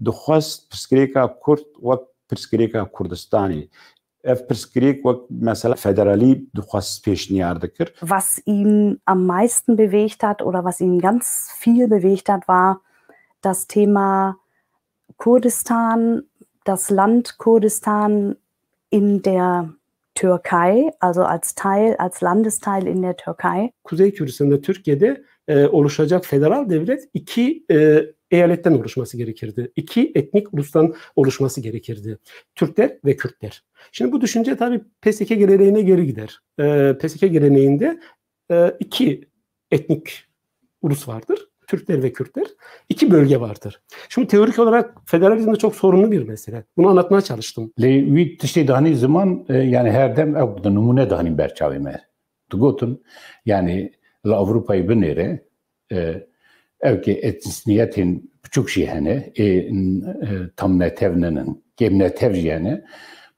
dixwest pirsgirêka Kurd wek pirsgirêka Kurdistanê Ev pirsgirêk wek mesela federalî dixwest pêşniyar dikir. Was ihn am meisten bewegt hat oder was ihn ganz viel bewegt hat, war das Thema Kurdistan, das Land Kurdistan in der Türkei, also als Teil, als Landesteil in der Türkei. Kuzey Kürdistan'da, Türkiye'de e, oluşacak federal devlet iki e, eyaletten oluşması gerekirdi. İki etnik ulustan oluşması gerekirdi. Türkler ve Kürtler. Şimdi bu düşünce tabii P S K geleneğine geri gider. E, P S K geleneğinde e, iki etnik ulus vardır. Türkler ve Kürtler. İki bölge vardır. Şimdi teorik olarak federalizm de çok sorunlu bir mesele. Bunu anlatmaya çalıştım. Lê wî tiştê dihanî ziman, e, yani her dem ew di nimûne dihanî ber çavê me. Digotin, yani li Ewropayê binêre, e, ew ki etnisniyetên biçûk jî hene, ê, e, tam netev ninin, kêm netev jî hene.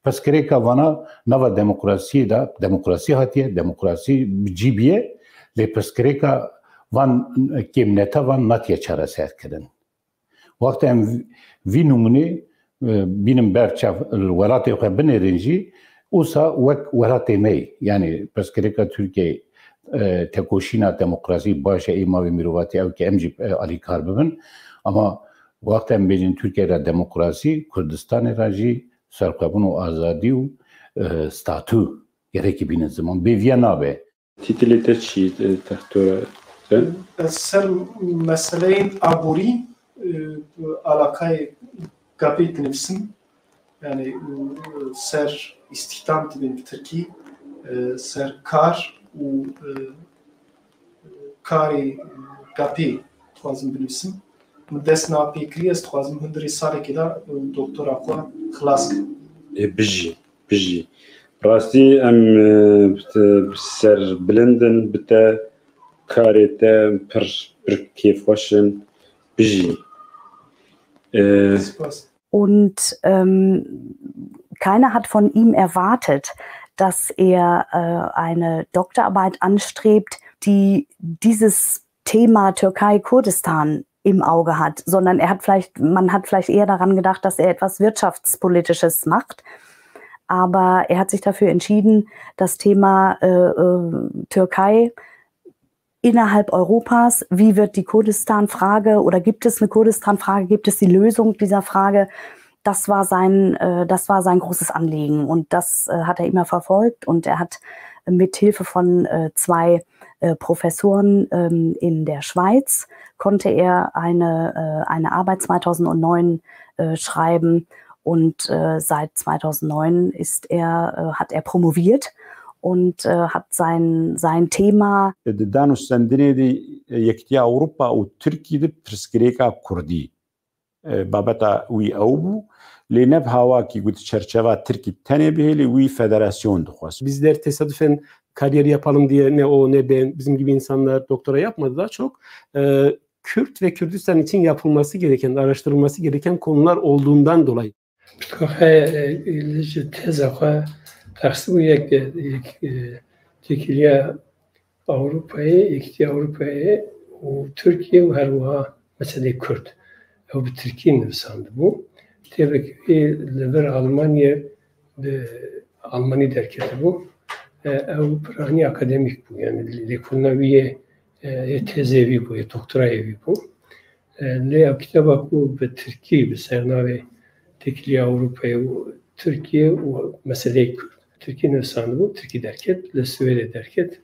Pirsgirêka vana nava demokrasiyê de, demokrasî hatiye, demokrasî bi cî biye, lê pirsgirêka van kêm netevan natiye çareserkirin. Wexta em vî nimûnê, e, bînin ber çav, li welatê xwe binêrin jî, wisa wek welatê me yê. Yanî pirsgirêka Tirkiyeyê, e, tekoşîna demokrasî baş e, ê mavê mirovatî ew ki em jî, e, alîkar bibin. Ama wexta em bêjin Tirkiye re demokrasî, Kurdistanê re jî serxwebûn û azadî û, e, statû gerekî bînin ziman. Bêviya nabe. Tîtilê te çi ye, e, textora te? Ez ser meseleyên aborî, e, alakayê GAPê dinivîsim. Yani, e, ser îstihdam dibên bi tirkî, e, ser kar û, e, karê GAPê dixwazim binivîsim. Min dest niha pê kirî, ez dixwazim hundirê salekê de, e, doktora xwe xilas kim. E, bijî, bijî. Rastî em, e, bi te serbilind in, bi te karê te pir, pir kêfxweş in. Bijî. E, Spas. Und ähm, keiner hat von ihm erwartet, dass er äh, eine Doktorarbeit anstrebt, die dieses Thema Türkei-Kurdistan im Auge hat, sondern er hat vielleicht, man hat vielleicht eher daran gedacht, dass er etwas Wirtschaftspolitisches macht. Aber er hat sich dafür entschieden, das Thema äh, äh, Türkei innerhalb Europas, wie wird die Kurdistan-Frage oder gibt es eine Kurdistan-Frage, gibt es die Lösung dieser Frage? Das war sein, äh, das war sein großes Anliegen und das äh, hat er immer verfolgt und er hat mit Hilfe von äh, zwei äh, Professoren ähm, in der Schweiz konnte er eine, äh, eine Arbeit zweitausendneun äh, schreiben und äh, seit zweitausendneun ist er, äh, hat er promoviert und äh, hat sein, sein Thema. Di dan û stendinê de Yekîtiya Ewropa û Tirkî de pirsgirêka Kurdî e, babeta wî ew bû. Lê ne bi hawakî ku di çerçeva Tirkî tenê bihêlê, wî federasyon dixwest. Bizler tesadüfen kariyer yapalım diye ne o ne ben, bizim gibi insanlar doktora yapmadı, daha çok e, Kürt ve Kürdistan için yapılması gereken, araştırılması gereken konular olduğundan dolayı. Pirsgirêka xwe, e, li ji teza xwe texsî bû yek, e, yek, e, têkiliya Ewropayê, Yekîtiya Ewropayê û Tirkiye û her wiha meseleyê Kurd. Ew bi Tirkî nivisandibû. Kitêbekî wî li vir Almanyê bi Almanî derketibû. E, ew piraniya akademîk bû, yani lêkolîna wî yê, e, yê tezê wî bû, yê doktorayê wî bû. E, lê ev kitêba ku bi Tirkî, bi sernavê Têkiliya Ewropayê û Tirkiye û meseleyê Kurd, Tirkî nivisandibû, Tirkî derket, li Swêdê derket,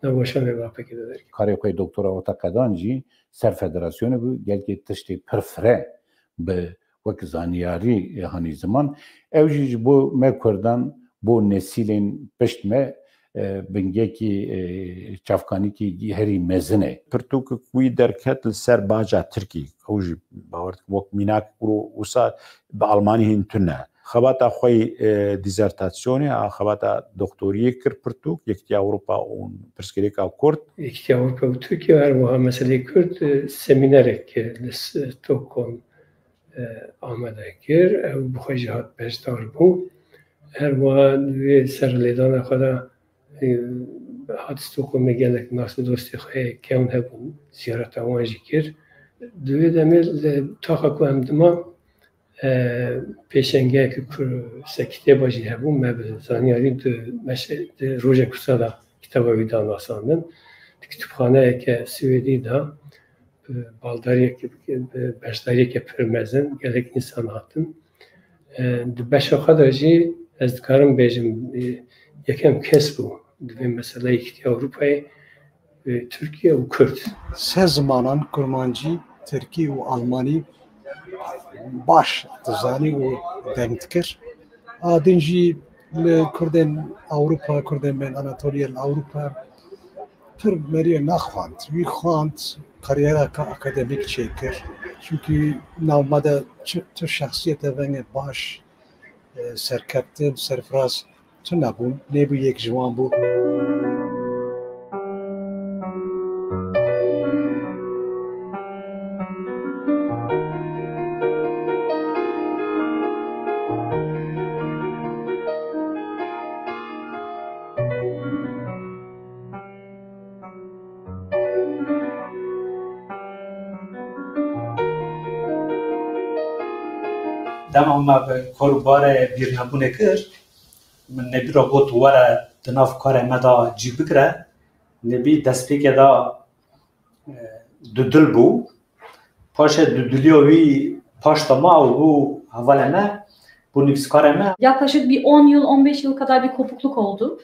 nav weşanê rapekê de derket. Karê xwe yê doktora orta qedan jî ser federasyonê bû, gelkê tiştê pir fire bi wek zanyarî hanî ziman. Ew jî ji bo me Kurdan, bo nesîlên pişt me, e, bingekî, e, çavkanîkî herî mezin e. Pirtûkek wî derket li ser baca Tirkî. Ew jî bawer dikim wek mînak kuro wisa bi Almanî hîn tune. Xebata xwe yê, e, dîzertasyonê, a xebata doktoriyê kir pirtûk, Yekîtiya Ewropa û pirsgirêka Kurd. Yekîtiya Ewropa û Tirkiye her wiha meseleyê Kurd, e, semînerek, e, li Stockholm, e, amade kir. Ew bi xwe jî hat beşdar bû. Her wiha di wê serlêdana xwe de, e, hat Stockholmê gelek nas û dostê xwe yê kewn hebûn, ziyareta wan jî kir. Di wê demê li taxa ku em dima, e, pêşengeyeke ku ser kitêba jî hebû, me bi zanyarî di meşe-, di rojek wisa de kitêba wî da nasandin. Di kitûbxaneyeke Swêdî de, bi baldariyeke, bi beşdariyeke pir mezin gelek însan hatin. E, di beşa xwe de jî ez dikarim bêjim, e, yekem kes bû di vê meseleyê yekîtiya Ewropayê, e, Tirkiye û Kurd. Sê zimanan kurmancî, tirkî û almanî baş dizanî û deng dikir. A din jî li Kurdên Ewropa, Kurdên bên Anatoliya li Ewropa pir meriyê naxwand. Wî xwand, kariyereke akademîk çêkir. Çunkî nav me de çi, tu şexsiyete vengê baş, e, serkeftin, serfiraz tunebûn, nêbû yek ji wan bû. Dema me bi kor û barê bîrnebûnê kir, min Nebî re got, "Were di nav karê me de cî bigire." Nebî destpêkê de, e, dudil bû. Paşê dudiliya wî paş de ma û bû hevalê me, bû nivîskarê me. Yaklaşık bir on yıl, on beş yıl kadar bir kopukluk oldu.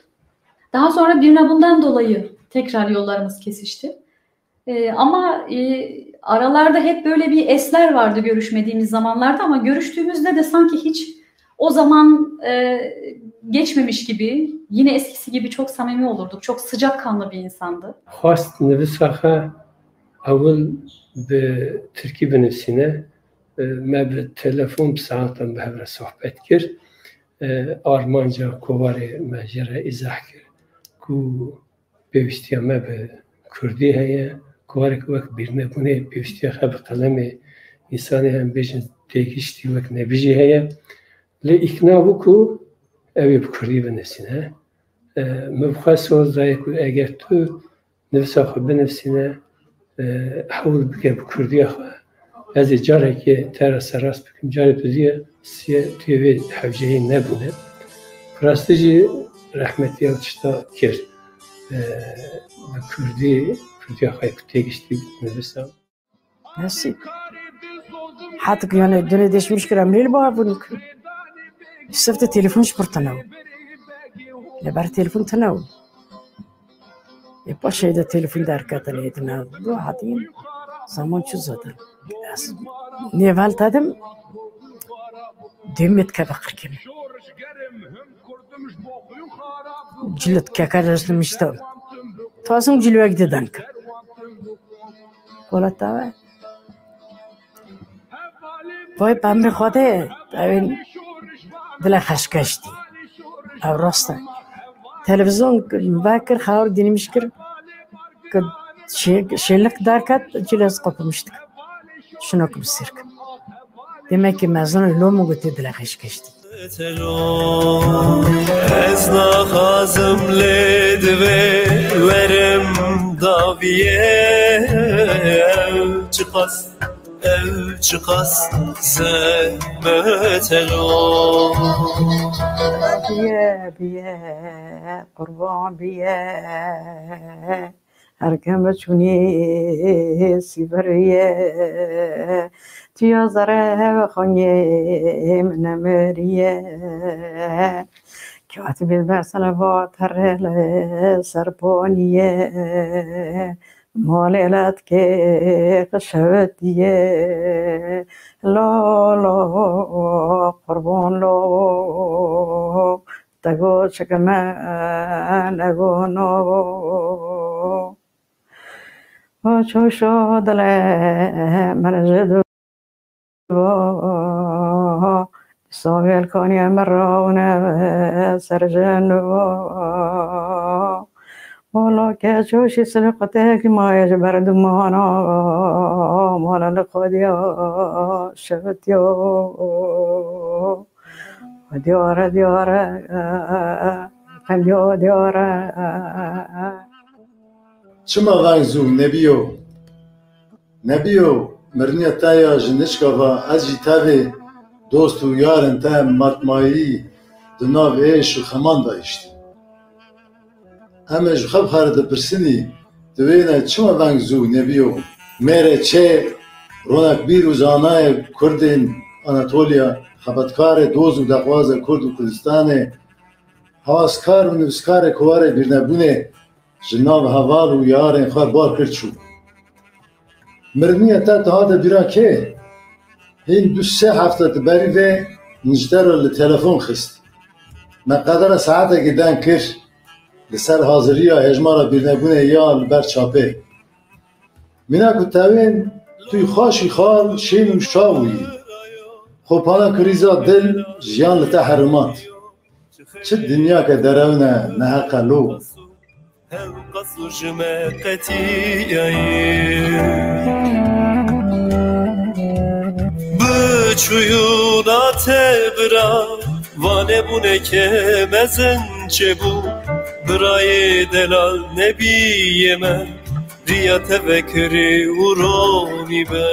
Daha sonra Birnabun'dan dolayı tekrar yollarımız kesişti. Ee, ama, e, aralarda hep böyle bir esler vardı görüşmediğimiz zamanlarda, ama görüştüğümüzde de sanki hiç o zaman, e, geçmemiş gibi, yine eskisi gibi çok samimi olurduk. Çok sıcakkanlı bir insandı. Xwest nivîsa xwe ewil bi tirkî binivîsîne. E, me bi telefon bi saetan bi hev re sohbet kir. E, armanca kovarê me jê re îzah kir ku pêwîstiya me bi kurdî heye, kovarek wek Bîrnebûnê pêwîstiya xwe bi qelemê însanê, em bêjin, têgiştî wek Nebî jî heye. Lê îkna bû ku ew ê bi kurdî binivîsîne. E, min bi xwe soz daye ku eger tu nivîsa xwe binivîsîne, e, hewl bike bi kurdiya xwe. Ez ê carekê te re serrast bikim, carê dudiyê siyê tu yê vê hewceyê nebûne. Rastî jî rehmetî ew tişta kir. E, bi kurdî, kurdiya xwe ku têgiştî nivîsa. Nasip. Hatık yani döne deşmiş kira mil bu abunuk. Sefte telefon şpırtana. Lebar telefon tana. E, paşê de telefon derketine dina. Bu hatin zaman çu zaten. Ez neval tadım. Demet ke bakır kemi. Cilit kekar esnimiştim. Tazım cilvek de dank. Kola tave. Vay pembe xwedê, evin dile xeşkeştî. Ev rast e. Televîzyon vekir, xewr dinmiş kir. Ki şê-, şêlik derket, cilez qopmuştik. Şino ki bisir ki. Demek ki mezun lo mu gotî dile xeşkeştî. Ez naxwazim lê divê werim daviyê, ew çiqas, ew çiqas zehmet e lo. Biye, biye, qurban biye. Her keme çûnî sîviriye, tiya zere xonyê min nemiriye. Katibê bersene va terê li ser paniye, malê letkê xişewitiye. Lo, lo, qurban lo. Te got çike me negono. O çoşo dilê min ji dû bo. Soyel koniye min rawne ser jin bo. Wala ke çoşî silqtek maye ji berdumana. Mala li xwediya şevitiyo. Diyare, diyare, qeliyo diyare. Çima veng zû, Nebiyo? Nebiyo, miriniya te ya ji nişka va, ez jî tevê Dost û yarên te matmayî di nav êş û xeman de hiştin. Em ê ji xwe bi xwe re dipirsinî, tu wêne çima veng zû nebiyo? Mêrê çê, ronakbîr û zanayê Kurdên Anatoliya, xebatkarê doz û daxwazê Kurd û Kurdistanê, hewazkar û nivîskarê kovarê bîrnebûnê ji nav heval û yarên xwe bar kir çû. Miriniya te tu hate bîra kê? Hîn du sê hefte tu berî vê min ji te re li telefon xist. Me qedera saetekê deng kir li ser haziriya hejmara bîrnebûnê ya li ber çapê. Mîna ku tewên tu yî xweşî xal şîn û şav wî. Xopana krîza dil jiyan li te herimand. Çi dinyake derewne neheqe lo. Hewqas û ji me qetiyayî. Bi çûyûna te bira, vanebûneke mezin çêbû. Birayê delal nebiyê me, riya te vekirî û ronî be.